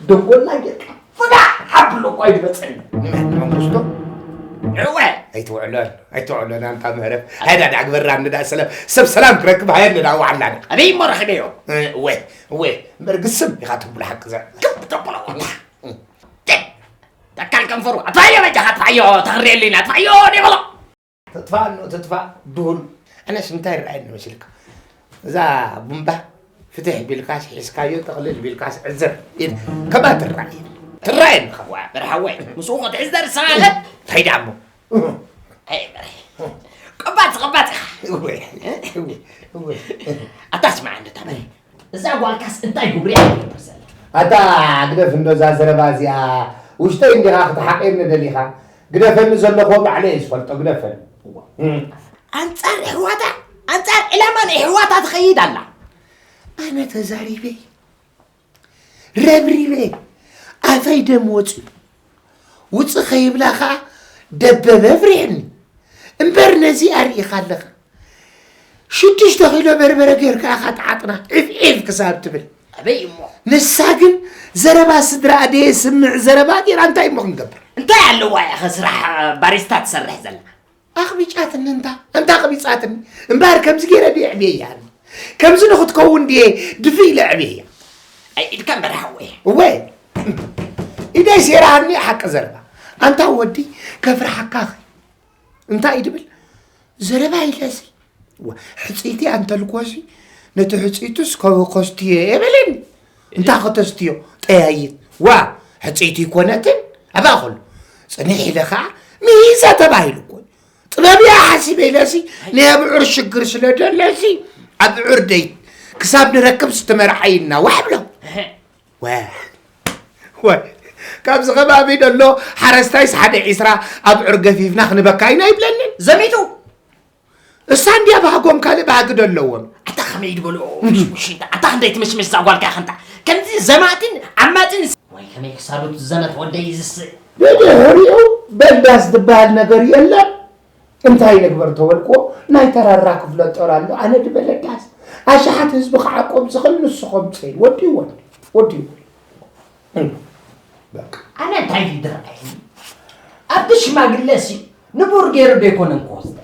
ደንጎላ ጌርካ ፍዳዕ ኣብሎ እኳ ይድመፀኒ ንመን ንመንግስቶ እወ ኣይትውዕሎን ኣይትውዕሎን ኣንታ ምህረፍ ሃይዳ ዳግበራ እንዳ ሰላም ሰብ ሰላም ክረክብ ሃየ እንዳ ዋዕላና ኣበይ እሞ ረኺበዮ እወ እወ እምበር ግስም ኢኻ ትብሉ ሓቂ ዘ ተብሎ ተካል ከንፈሩ ኣጥፋዮ በጃኻ ኣጥፋዮ ተኽርየሉ ኢና ኣጥፋዮ ኔበሎ ትጥፋእ እኖ ትጥፋእ ድሁል ኣነስ እንታይ ይረኣየኒ መሲልካ እዛ ቡምባ ፍትሕ ቢልካስ ሒዝካዮ ጥቕልል ቢልካስ ዕዝር ኢል ከማ ትረኣየኒ ትረኣየኒ ኸዋ በርሓወይ ምስኡ ክትዕዘር ሰማኸ እንታይ ደኣ እሞ ኣይ በርሒ ቀባጽ ቀባጽ ኢኻ ኣታ ስማዕ እንዶ እታ በርሒ እዛ ጓልካስ እንታይ ግብሪ እያ ትገብር ዘላ ኣታ ግደፍ እንዶ እዛ ዘረባ እዚኣ ውሽጠይ እንዲኻ ክትሓቕየኒ ደሊኻ ግደፈኒ ዘለኹዎ ባዕለይ እየ ዝፈልጦ ግደፈኒ ኣንጻር ኣሕዋታ ኣንጻር ዕላማ ናይ ኣሕዋታ ትኸይድ ኣላ ኣነ ተዛሪበይ ረብሪበ ኣፈይ ደም ወፅዩ ውፅእ ከይብላ ከዓ ደበበ ኣፍሪሕኒ እምበር ነዚ ኣርኢኻ ኣለኻ። ሽዱሽተ ኪሎ በርበረ ጌርካ ኢኻ ተዓጥና ዒፍ ዒፍ ክሳብ ትብል። ኣበይ እሞ? ንሳ ግን ዘረባ ስድራ ደየስምዕ ዘረባ ጌራ እንታይ እሞ ክንገብር? እንታይ ኣለዋ ኢኻ ስራሕ ባሪስታ ትሰርሕ ዘላ? ኣኽቢጫትኒ እንታ፣ እንታ ኣኽቢጻትኒ። እምበኣር ከምዚ ገይረ ድየ ዕብየያ? ከምዚ ንኽትከውን ድየ ድፍእ ኢለ ዕብየያ? ኣይ ኢድካ እምበር ሓወይ። እወ፣ ኢደይ ሴራሃኒ ሓቂ ዘረባ። ኣንታ ወዲ ከፍርሓካ ኸ? እንታይ እዩ ድብል? ዘረባ ኢለሲ። ዋ፣ ሕጽይቲ ኣንተልኮሲ፣ ነቲ ሕጽይቱስ ከ-፣ ከስትዮ እየ በለኒ። እንታይ ከተስትዮ? ጠያይት። ዋ፣ ሕጽይቲ ይኮነትን? ኣባኹሉ። ጽንሕ ኢለ ኸዓ፣ ምሂዘ ተባሂሉ እኮ። ጥበብ እያ ሓሲበ ኢለሲ፣ ናይ ኣብዑር ሽግር ስለ ደለሲ፣ ኣብዑር ደይ ክሳብ ንረክብ ዝተመርዓይና ዋሕ ብሎ። እህ። ወ-፣ ወይ፣ ካብዚ ከባቢ ደሎ ሓረስታይስ ሓደ ዒስራ ኣብዑር ገፊፍና ክንበካ ኢና ይብለኒ። ዘሚቱ። እሳ እንድያ ባህጎም ካልእ ባህጊ ደለዎም። ኣታ ከመይ ድበሎ? ምሽምሽ እንታ፣ ኣታ ክንደይ ትምሽምሽ እዛ ጓልካ ኢኻ እንታ። ከምዚ ዘማትን ዓማትን ስ-፣ ወይ ከመይ ክሳዱ ትዘመት ወደይ ዝስእ። ብድሕሪኡ በዳስ ዝበሃል ነገር የለን። እንታይ ንግበር ተበልክዎ፣ ናይ ተራራ ክፍለ ጦር ኣሎ፣ ኣነ ድበለ ዳስ። ኣሽሓት ህዝቢ ክዓቆብ ዝኽእል ንሱ ከምጽእ። ወዲእዎ፣ ወዲእዎ። እም፣ በቃ። ኣነ እንታይ እዩ ዝረኣየኒ? ኣብቲ ሽማግለ ሲ ንቡር ገይሩ ዶ ኣይኮነን ክወስደ?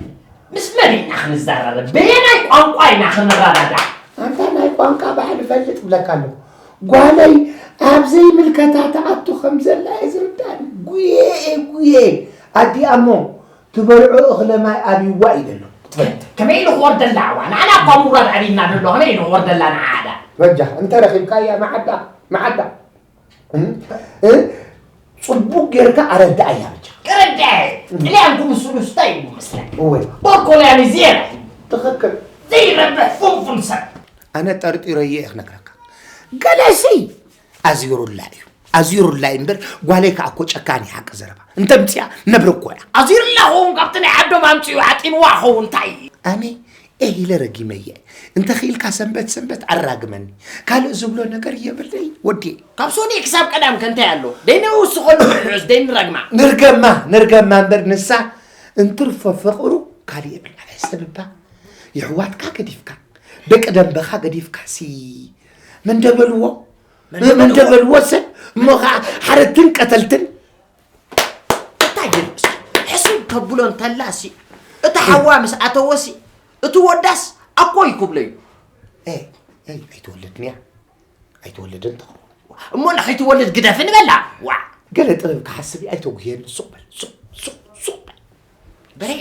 ምስ መን ኢና ክንዘራረብ? በየናይ ቋንቋ ኢና ክንረዳዳእ? ኣንታ ናይ ቋንቋ ባዕሊ ፈልጥ ብለካ ኣለኹ። ጓለይ ኣብ ዘይምልከታ ትኣቱ ከም ዘላ እየ ዝርዳእኒ። ጉየ እየ፣ ጉየ። ኣዲኣ እሞ ትበልዖ እኽለ ማይ ኣብይዋ እዩ ዘሎ። ከመይ ኢሉ ክወርደላ ኣዋ? ንዓና እኳ ምውራድ ኣብይና ዘሎ፣ ከመይ ኢሉ ክወርደላ ንዓዳ? በጃ፣ እንተ ረኺብካያ መዓዳ፣ መዓዳ። እም? እ? ጽቡቕ ጌርካ ኣረድኣያ በጃ። ክርድኣ እየ። እም። ጥልያን ኩምስሉስ እንታይ እዩ መስለኒ? እወ። ቦርኮልያኒ ዜራ እዩ። ትኽክል። ዘይረብሕ ፉንፉን ሰብ። ኣነ ጠርጢረዮ እየ ክነግረካ። ገለሲ ኣዚሩላ እዩ። ኣዚሩላ እዩ እምበር ጓለይ ከኣ እኮ ጨካን እዩ ሓቂ ዘረባ። እንተምጽያ ነብሪ እኮ እያ። ኣዚሩላ ኸውን ካብቲ ናይ ዓዶም ኣምጺኡ ዓጢንዋ ኸውን እንታይ እዩ? ኣነ ኤህ ኢለ ረጊመየ። እንተ ኽኢልካ ሰንበት ሰንበት ኣራግመኒ። ካልእ ዝብሎ ነገር የብለይ ወዲ። ካብ ሶኒ ክሳብ ቀዳም ከ እንታይ ኣሎ? ደይ ንውስኸሉ ንውዕስ ደይ ንረግማ። ንርገማ፣ ንርገማ እምበር ንሳ እንትርፎ ፍቕሩ ካልእ የብላ። ሰብ እባ የሕዋትካ ገዲፍካ፣ ደቂ ደንበኻ ገዲፍካ ሲ መን ደበልዎ? መን ደበልዎ? መን ደበልዎ ሰብ? እሞ ኸዓ ሓረድትን ቀተልትን እንታይ ይብል እስኪ? ሕስብ ተብሎ እንተላ ሲ፣ እቲ ሓዋ ምስ ኣተወ ሲ፣ እቲ ወዳስ ኣኮይ ክብሎ እዩ። ኤ፣ ኤ፣ ኣይትወልድን እያ። ኣይትወልድን ትኸውን። እሞ ንኸይትወልድ ግደፍ ንበላ። ዋ። ገለ ጥበብ ክሓስብ እዩ፣ ኣይተጉህየኒ። ሱቕ በል፣ ሱቕ፣ ሱቕ፣ ሱቕ በል። በሬ።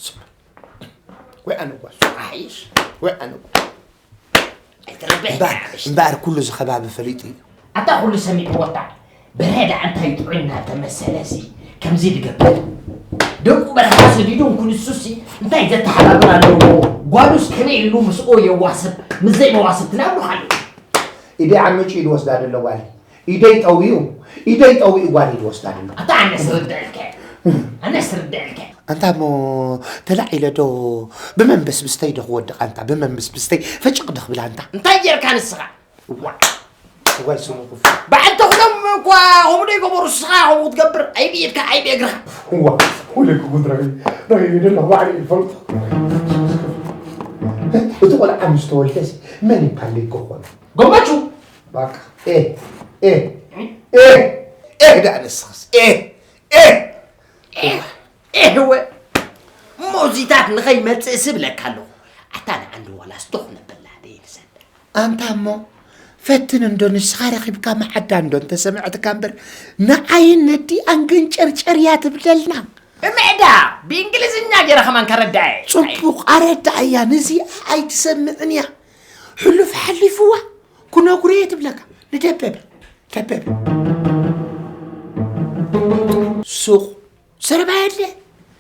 ሱቕ በል። ወይ ኣነ ጓል። ኣይሽ። ወይ ኣነ ጓል። ኣይትረብሕ እምበኣር፣ ሓብሽ። እምበኣር ኩሉ እዚ ከባቢ ፈሊጡ እዩ። ኣታ ኩሉ ሰሚዕዎ እታ በረዳ እንታይ ጥዑይ እናተመሰለ ሲ ከምዚ ድገብር። ደቁ በረኻ ሰዲዱ እንኩንሱ ሲ እንታይ ዘተሓባብር ኣለዎ? ጓሉስ ከመይ ኢሉ ምስኡ የዋስብ? ምስ ዘይመዋስብትና ይብሉ ኣለዉ። ኢደይ ዓሚጩ እዩ ዝወስዳ ዘሎ ጓል። ኢደይ ጠዊኡ፣ ኢደይ ጠዊኡ ጓል እዩ ዝወስዳ ዘሎ። ኣታ ኣነስ ርድእልከ። ኣነስ ርድእልከ። ኣንታ እሞ ተላዒለ ዶ ብመንበስብስተይ ዶ ክወድቕ ኣንታ? ብመንበስብስተይ ፈጭቕ ዶ ክብል ኣንታ? እንታይ ጌርካ ንስኻ? ዋ። ዋይ ስሙ ክፉ። በዓል ተኽሎም እኳ ከምኡ ዶ ይገበሩ፣ ንስኻ ከምኡ ክትገብር? ኣይ ብኢድካ፣ ኣይ ብእግርኻ። ዋ፣ ወለኩ ጉድ ረኺቡ፣ ረኺቡ ደሎ ባዕሉ ይፈልጦ። እቲ ቆልዓ ምስ ተወልደስ መን ይባል ይኮኾን? ገመቹ። ባቃ። ኤ፣ ኤ፣ ኤ፣ ኤ፣ ደኣ ንስኻስ። ኤ፣ ኤ። ኤህ፣ ኤህወ። እሞ እዚታት ንኸይመጽእ ስብለካ ኣለኹ። ኣታ ንዓንዲ ዋላስ ዶ ክነብላ ደይንሰድ። ኣንታ እሞ ፈትን እንዶ ንስኻ ረኺብካ መዓዳ እንዶ እንተሰምዐትካ እምበር ንዓይን ነዲኣን ገንጨርጨር እያ ትብለልና። ብምዕዳ ብእንግሊዝኛ ገይረ ከማን ከረድኣ እየ። ጽቡቕ ኣረድኣያ። ነዚኣ ኣይትሰምዕን እያ። ሕሉፍ ሓሊፍዋ ክነግሮ እየ ትብለካ። ንደበበ፣ ደበበ። ሱቕ ዘረባ የለ።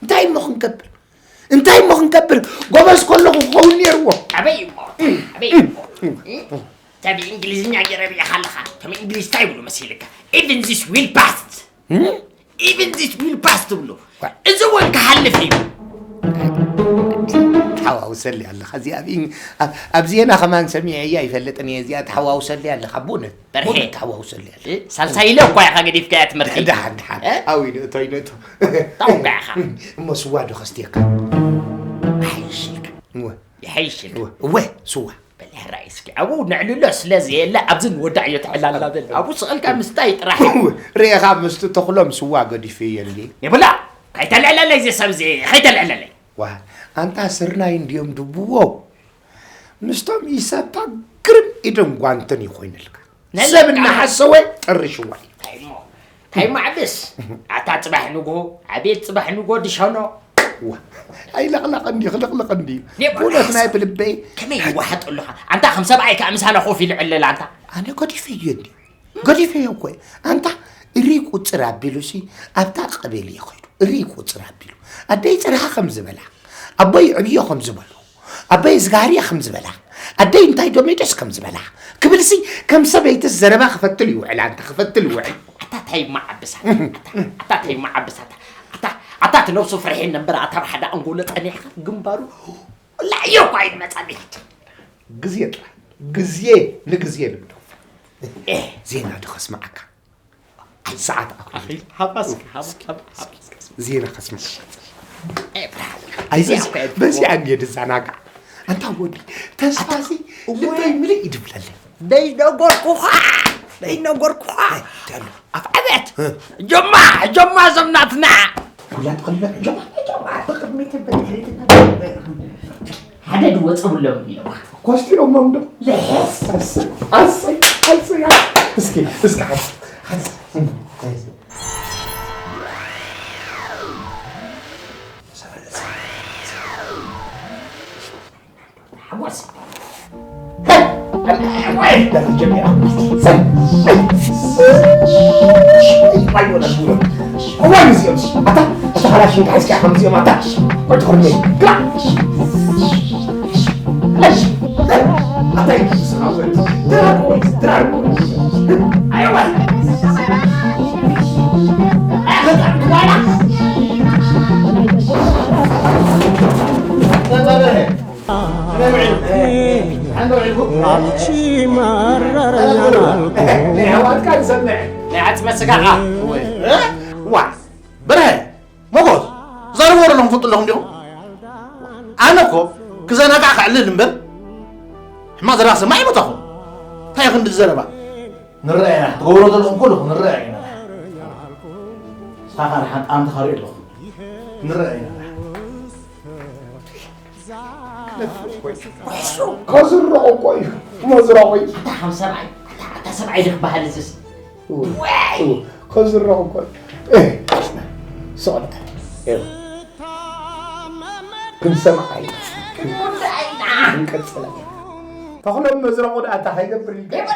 እንታይ እሞ ክንገብር? እንታይ እሞ ክንገብር? ጎበዝ ከለኹ ክኸውን ነይርዎ። ኣበይ እሞ? ኣበይ እሞ? እተ ብእንግሊዝኛ ገይረ ርእኻ ኣለኻ። እቶም እንግሊዝ እንታይ ይብሉ መሲልካ? Even this will pass። እም? Even this will pass ትብሉ። ዋ። እዚ እውን ክሓልፍ እዩ። ሓዋዊ ሰሊ ኣለኻ እዚኣ ኣብ ኣብ ዜና ከማን ሰሚዐያ ይፈልጥን እየ እዚኣ ተሓዋውሰሊ ኣለኻ ብእውነት በርሄ። ብእውነት ተሓዋውሰሊ ኣለኻ። ሳልሳይ ኢለ እኳ ኢኻ ገዲፍካያ ትምህርቲ። ደሓን ደሓን እ? ኣውይ ንእቶ ኣይነእቶ። ታውቃ ኢኻ። እሞ ስዋ ዶ ከስትየካ? ይሓይሽልካ እወ ይሓይሽልካ። እወ እወ ስዋ በልሕራይ እስኪ ኣብኡ ንዕልሎ ስለ ዘየለ ኣብዚ ንወዳዕ እዮ ትሕላላ በል ኣብኡ ስቐልካ ምስታይ ጥራሕ እዩ። ርእኻ ምስቲ ተኽሎም ስዋ ገዲፈዮ እንዲ የብላ ከይተልዕለለይ እዚ ሰብ እዚ ከይተልዕለለይ ዋ ኣንታ ስርናይ እንድዮም ድብዎ ምስቶም ይሰታ ግርም ኢድን ጓንትን ይኾይንልካ ሰብ እናሓሰወ ጠርሽዋ እዩ ታይሞ ታይሞ ዓብስ ኣታ ፅባሕ ንጎ ኣቤት ፅባሕ ንጎ ድሸኖ ዋ ኣይለቕለቕ እንዲ ክልቕልቕ እንዲ ኔ ብእውነት ናይ ብልበይ ከመይ ይዋሓጥ ኣለኻ ኣንታ ከም ሰብኣይ ከዓ ምሳና ኮፍ ኢሉ ዕለል ኣንታ ኣነ ገዲፈዮ እንዲ ገዲፈዮ እኮ ኣንታ እሪ ቁፅር ኣቢሉሲ ኣብታ ቀቤል እየ ኸይዱ እሪ ቁፅር ኣቢሉ ኣደይ ፅርሃ ከም ዝበላ ኣቦይ ዕብዮ ከም ዝበሉ ኣቦይ ዝጋርየ ከም ዝበላ ኣደይ እንታይ ዶሜደስ ከም ዝበላ ክብልሲ ከም ሰበይትስ ዘረባ ክፈትል ይውዕል ኣንታ ክፈትል ይውዕል ኣታ ታይ መዓብሳት ኣታ ታይ መዓብሳት ኣታ ኣታ እቲ ነብሱ ፍርሒ ነበር ኣታ ሓደ ኣንጎሎ ጠኒሕካ ግንባሩ ላዮ እኳ ይመጻ ቢልት ግዜ ጥራሕ ግዜ ንግዜ ልምዶ ዜና ዶ ከስምዓካ ሰዓት ኣኹ ሃባስ ዜና ከስምዕ ኣይዘ በዚኣ እንድየ ድዘናጋዕ ኣንታ ወዲ ተስፋሲ ልበይ ምልእ ይድብለለይ ደይነገርኩኻ ደይነገርኩኻ ኣፍ ዓብያት ጀማ ጀማ ዘምናትና ኩላት ከልበት ጀማ ሓደ ድወፀ ብሎም ኢሎም ኮስቲሮሞም ዶ ልሕስ ኣሰይ ኣሰይ ኣሰይ እስኪ እስኪ ሓስ ሓስ ሓጎስ አንቺ መረረኛል ናይ ዓጽመ ስጋኻ ዋ በርሀ ሞጎስ ዘረባ ወረሎም ፍጡ ኣለኹም ዲኹም ኣነ እኮ ክዘናጋዕ ክዕልል እምበር ሕማቕ ዘረባ ሰማዕ ይመጣኹም እንታይ ክንዲ ዘረባ ንረአ ኢና ትገብሮ ዘለኹም ኩሉ ንረአ ኢና ሳኻን ሓንጣም ተኻሪኡ ኣለኹም ንረአ ኢና ከዝረቑ እኮ እዩ መዝረቑ እዩ ኣታ ከም ሰብኣይ ኣታ ሰብኣይ ድክበሃል እዝስ ከዝረቑ እኮ እዩ ስቕዳ ክንሰምዓ እዩ ክንቀፅላ ተኽሎም መዝረቑ ደኣ እንታይ ከይገብር ይገብር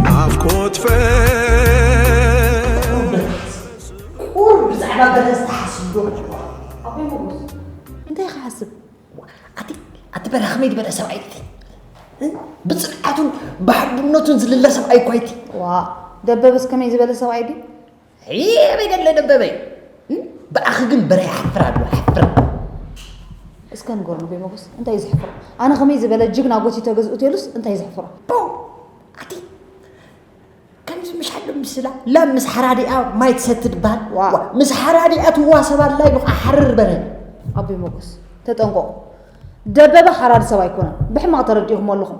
ናፍቆት ፈ ቁሩብ ብዛዕባ በረስ ትሓስብ ዶ ኣለዋ እንታይ ክሓስብ ኣቲ ኣቲ በረ ከመይ ዝበለ ሰብኣይ እቲ ብፅንዓቱን ብሓድነቱን ዝልለ ሰብኣይ እኳ እቲ ዋ ደበበስ ከመይ ዝበለ ሰብኣይ ድዩ በይ ደለ ደበበይ ብኣኺ ግን በረ ይሓፍር ኣሎ ይሓፍር እስከ ንገርኒ ቤ መጎስ እንታይ እዩ ዘሕፍሮ ኣነ ከመይ ዝበለ ጅግና ጎቲቶ ገዝኡ ተሉስ እንታይ እዩ ዘሕፍሮ ኣቲ ከምዚ ምሽ ኣሎ ምስላ ላም ምስ ሓራዲኣ ማይ ትሰቲ ትበሃል ዋ። ዋ፣ ምስ ሓራዲኣ ትዋሰብ ኣላ ኢሉ ከዓ ሓርር በረ ኣቦይ ሞጎስ ተጠንቀቑ ደበበ ሓራዲ ሰብ ኣይኮነን ብሕማቕ ተረዲእኹሞ ኣለኹም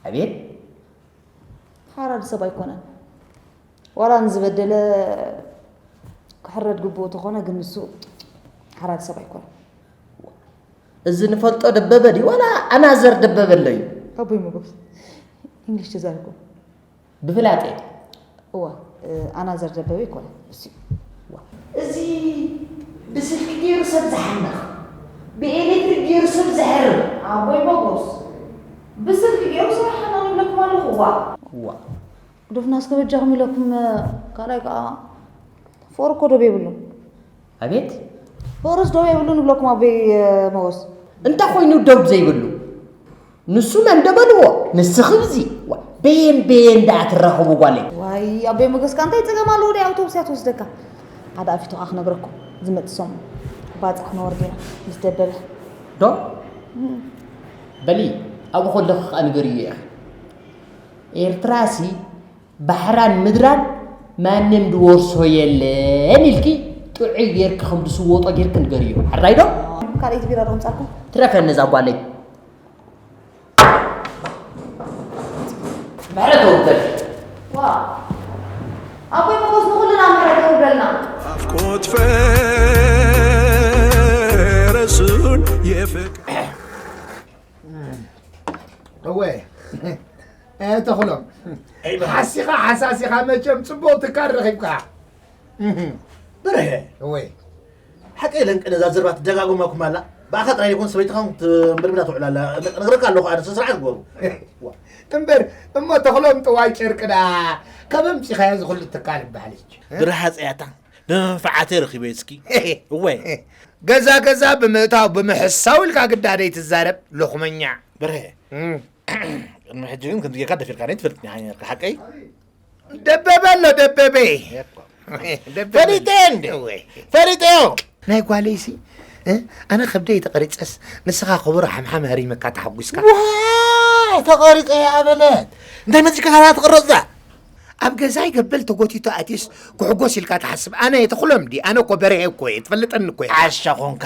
ኣቤት ሓራዲ ሰብ ኣይኮነን ዋላ ንዝበደለ ክሕረድ ግብኡ ተኾነ ግን ንሱ ሓራዲ ሰብ ኣይኮነን እዚ ንፈልጦ ደበበ ድዩ ዋላ ኣናዘር ደበበ ኣሎ እዩ ኣቦይ ሞጎስ እንግሊሽ ተዛሪብኩም ብፍላጠ እወ ኣናዘር ደበበ ይኮነ እሱ እዚ ብስልኪ ገይሩ ሰብ ዝሓንኽ ብኤሌክትሪክ ገይሩ ሰብ ዘሕርር ኣቦይ ሞጎስ ብስልኪ ገይሩ ስራሕና ንብለኩም ኣለኹ። ዋ። ዋ። ግደፉና እስከ በጃኹም ኢለኩም፣ ካልኣይ ከዓ ፍቕሪ እኮ ዶብ የብሉን። ኣቤት። ፍቕርስ ዶብ የብሉን ይብለኩም ኣቦይ፣ እ፣ መጎስ። እንታይ ኮይኑ ዶብ ዘይብሉ? ንሱ መን ዶ በልዎ? ንስኺ ብዚ። ዋ፣ በየን በየን ደኣ ትራኸቡ ጓለይ? ዋይ፣ ኣቦይ መጎስ ከ እንታይ ጸገም ኣለዎ? ደይ ኣውቶቡስ እያ ትወስደካ። ሓደ ኣፊቱ ከዓ ክነግረኩም። ዝመጽእ ሰሙን ባጽዕ ክነወርድ ኢና ምስ ደበበ። ዶ? እም። በሊ፣ ኣብኡ ከለኺ ከዓ ንገርዮ ኢኺ። ኤርትራሲ ባሕራን ምድራን ማንም ዝወርሶ የለን ኢልኪ ጥዑይ ጌርኪ ከም ዝስወጦ ጌርኪ ንገርዮ። ሕራይ ዶ? ካልኣይቲ ቢራ ዶ ከምጻልኩም? ትረፈኒ እዛ ጓለይ። ምሕረት ተወከል። ዋ። ኣቦይ መጎስ ንኹልና ምሕረት የውርደልና። ናፍቆት ፈረሱን የፍቅር እወ። እ፣ ተኽሎም። እይ፣ በርሀ። ሓሲኻ ሓሳሲኻ መቸም ጽቡቕ ትካል ረኺብካ። እህ። በርሀ። እወ። ሓቀይ ለንቀ ነዛ ዘረባ ትደጋግማ እኮ ኣላ። ብኣኻ ጥራይ ይኹን ሰበይትኻ እውን ትንበርብዳ ትውዕል ኣላ። እነግረካ ኣለኹ ኣነ፣ ስነ ስርዓት ግበሩ። እምበር እሞ ተኽሎም ጥዋይ ጨርቂ ደኣ ካብ ኣምጺኻዮ እዚ ኩሉ ትካል ይበሃል እዩ። ብርሃ ጽያታ ብመንፈዓተይ ረኺበዮ እስኪ። እወ። ገዛ ገዛ ብምእታው ብምሕሳው ኢልካ ግዳደይ ትዛረብ ሎኽመኛ። በርሀ። እም። ቅድሚ ሕጂ ግን ከምዚ ጌርካ ደፊርካኒ ትፈልጥኒ ሓቀይ? ደበበ ኣሎ፣ ደበበ። የኮ። ደበበ። ፈሊጠ እንደ። እወ። ፈሊጠዮ። ናይ ጓለይሲ፣ እ? ኣነ ከብደይ ተቐሪጸስ፣ ንስኻ ክቡር ሓምሓም ሃሪመካ ተሓጒስካ። ዋይ፣ ተቐሪጸ እያ በለት። እንታይ መጺካ ካላ ትቕረጽ እዛ? ኣብ ገዛይ ገበል ተጎቲቱ ኣትዩስ ክሕጎስ ኢልካ ትሓስብ? ኣነ ተኽሎም ድየ? ኣነ እኮ በርሄ እኮ እየ፣ ትፈልጠኒ እኮ እየ። ዓሻ ኾንካ።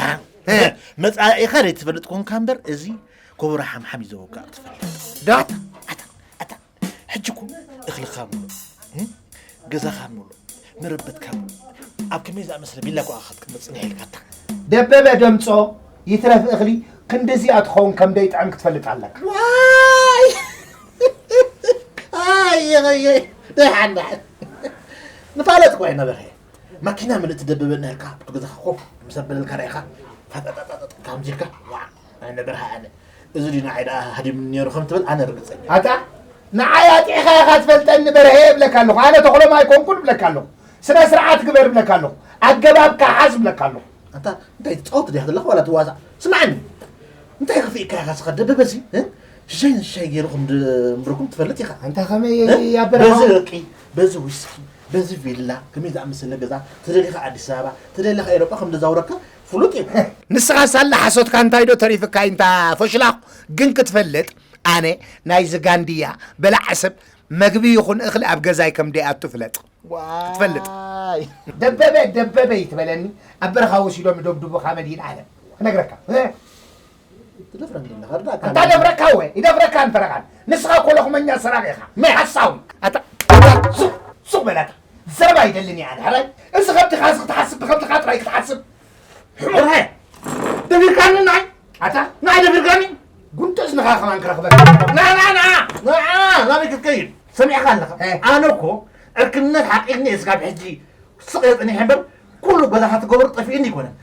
እ? መጻኢኻ ዘይትፈልጥ ኮንካ እምበር፣ እዚ ክቡር ሓምሓም እዩ ዘወግኣ ትፈልጥ። ዶ? ኣታ፣ ኣታ፣ ኣታ። ሕጂ እኮ እኽልኻ ምሉእ፣ እም? ገዛኻ ምሉእ፣ መረበትካ ምሉእ፣ ኣብ ከመይ ዝኣመሰለ ቪላ እኮ ኢኻ ክትቅመጥ ጽኒሕ ኢልካ ኣታ። ደበበ ደምጾ፣ ይትረፍ እኽሊ ክንድዚኣ ትኸውን ከም ደይጥዕም ክትፈልጥ ኣለካ። ዋይ! ኣይ፣ ኣይ፣ ኣይ፣ ደሓን፣ ደሓን። ንፋለጥ እኮ ኣይነበረ። ማኪና ምልእቲ ደበበ እናበልካ ኣብቲ ገዛኻ ኮፍ ምስ ኣበለልካ ርኢኻ፣ ፋጣጣጣጣ ከምዚ ኢልካ፣ ዋዕ! ኣነ በርሃ ኣነ። እዚ ድዩ ንዓይ ደኣ ሃዲሙኒ ነይሩ ከም ትብል ኣነ ርግጸኛ እየ። ኣታ፣ ንዓይ ኣጢዕኻ ኢኻ ትፈልጠኒ በርሀ እብለካ ኣለኹ። ኣነ ተኽሎም ኣይኮንኩን እብለካ ኣለኹ። ስነ ስርዓት ግበር እብለካ ኣለኹ። ኣገባብካ ሓዝ እብለካ ኣለኹ። ኣንታ፣ እንታይ ትጻወት ዲኻ ዘለኻ ዋላ ትዋሳእ? ስምዓኒ። እንታይ ከፊእካ ኢኻ እስኻ ደበበሲ? እ? ሽሻይ ንሽሻይ ገይሩ ከም ድ-፣ እምብርኩም ትፈልጥ ኢኻ። ኣንታ ከመይ እ? ኣብ በረኻ በዚ ደቂ፣ በዚ ዊስኪ፣ በዚ ቪላ፣ ከመይ ዝኣመሰለ ገዛ፣ ተደሊኻ ኣዲስ ኣበባ፣ ተደሊኻ ኤውሮጳ ከም ዘዛውረካ ፍሉጥ እዩ። ንስኻ ሳላ ሓሶትካ እንታይ ዶ ተሪፍካ ኢንታ ፈሽላኹ? ግን ክትፈልጥ፣ ኣነ ናይዚ ጋንድያ በላዕ ሰብ መግቢ ይኹን እኽሊ ኣብ ገዛይ ከም ደይኣቱ ፍለጥ። ክትፈልጥ። ዋይ። ደበበ፣ ደበበ ይትበለኒ፣ ኣብ በረኻ ወሲዶም ይደብድቡኻ መድሂን ዓለም። ክነግረካ። እ? ትደፍረኒ ኣለኻ፣ ርዳእካ ኣታ ኣለኻ። ደፍረካ ወ፣ ይደፍረካ እንፈረቓን። ንስኻ እኮ ሎኽመኛ ሰራቂ ኢኻ። መ? ሓሳዊ። ኣታ፣ ሱቕ፣ ሱቕ በል ኣታ። ዘረባ ይደልን እየ ኣነ። ሕራይ፣ እዚ ከብድኻ እዚ ክትሓስብ፣ ብከብድኻ ጥራይ ክትሓስብ። ሕሙር። ሕራይ፣ ደፊርካኒ ንዓይ? ኣታ? ንዓይ ደፊርካኒ? ጉንዲ እዝንኻ ከማን ክረኽበካ። ና፣ ና፣ ና! ንዓ፣ ናበይ ክትከይድ? ሰሚዕካ ኣለኻ? እ። ኣነ እኮ ዕርክነት ሓቂርኒ እየ ስጋብ ሕጂ ስቕ ኢለ ጸኒሐ እምበር፣ ኩሉ ገዛ ክትገብሮ ጠፊኡኒ ኣይኮነን።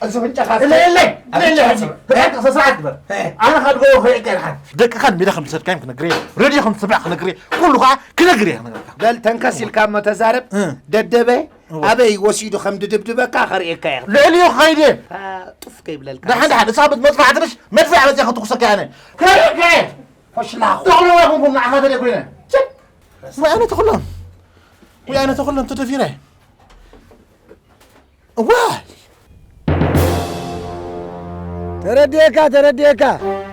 እዚ ኣፍንጫኻ እለ፣ እለ፣ እለ፣ እለ፣ ሕጂ። ኣፍንጫኻ። ስርዓት ግበር። እ። ኣነ ካብ ገቦ ከይእቀ ኢልካ። ደቅኻ ንሜዳ ከም ዝሰድካዮም ክነግር እየ። ሬድዮ ከም ዝሰምዕ ክነግር እየ። ኩሉ ከዓ ክነግር እየ ክነግረካ። በል ተንከስ ኢልካ እሞ ተዛረብ። እ። ደደበ እወ። ኣበይ ወሲዱ ከም ድድብድበካ ከርእየካ እየ። ልዕሊኡ ክኸይድ እየ። አ፣ ጡፍ ከይብለልካ። ደሓን፣ ደሓን። እሳ መጥፋዕትንሽ መድፍዕ መፅያ ክትኩሰካ እየ ኣነ። ከርእየካ እየ። ፈሽላኹ። ተኽሎም ኣይኮንኩም ንዓኻ ተደይ ኮይነ። ችፕ። ወይ ኣነ ተኽሎም። ወይ ኣነ ተኽሎም ተደፊረ። እዋ! ተረዲኤካ፣ ተረዲኤካ።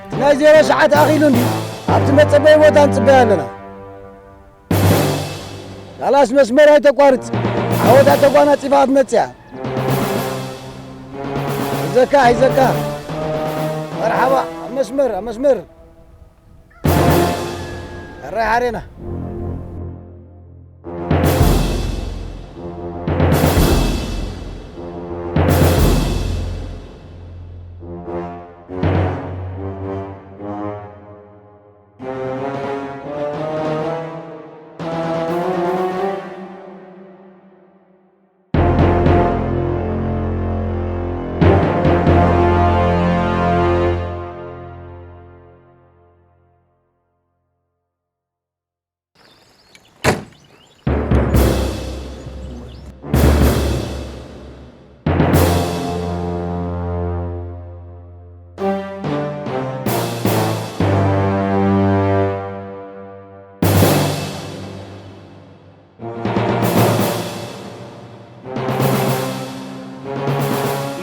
እቲ ናይ ዜሮ ሰዓት ኣኺሉ እንዲ ኣብቲ መጸበዪ ቦታ ንጽበያ ኣለና። ካላስ መስመር ኣይተቋርጽ። ዓወታ ተጓናጺፋ ክትመጽእ እያ። ሒዘካ፣ ሒዘካ። መርሓባ፣ ኣብ መስመር፣ ኣብ መስመር። ሕራይ ሓሬና።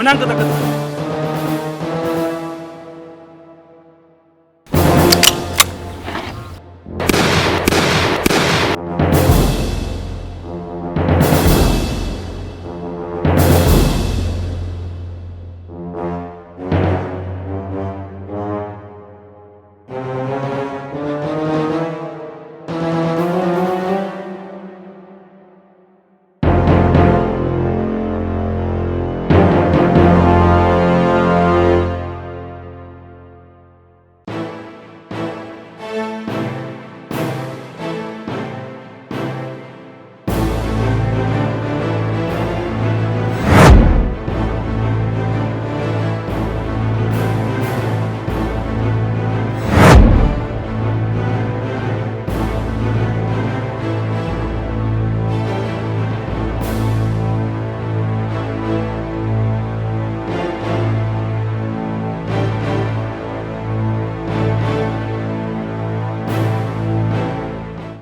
ተንቀጠቀጥ።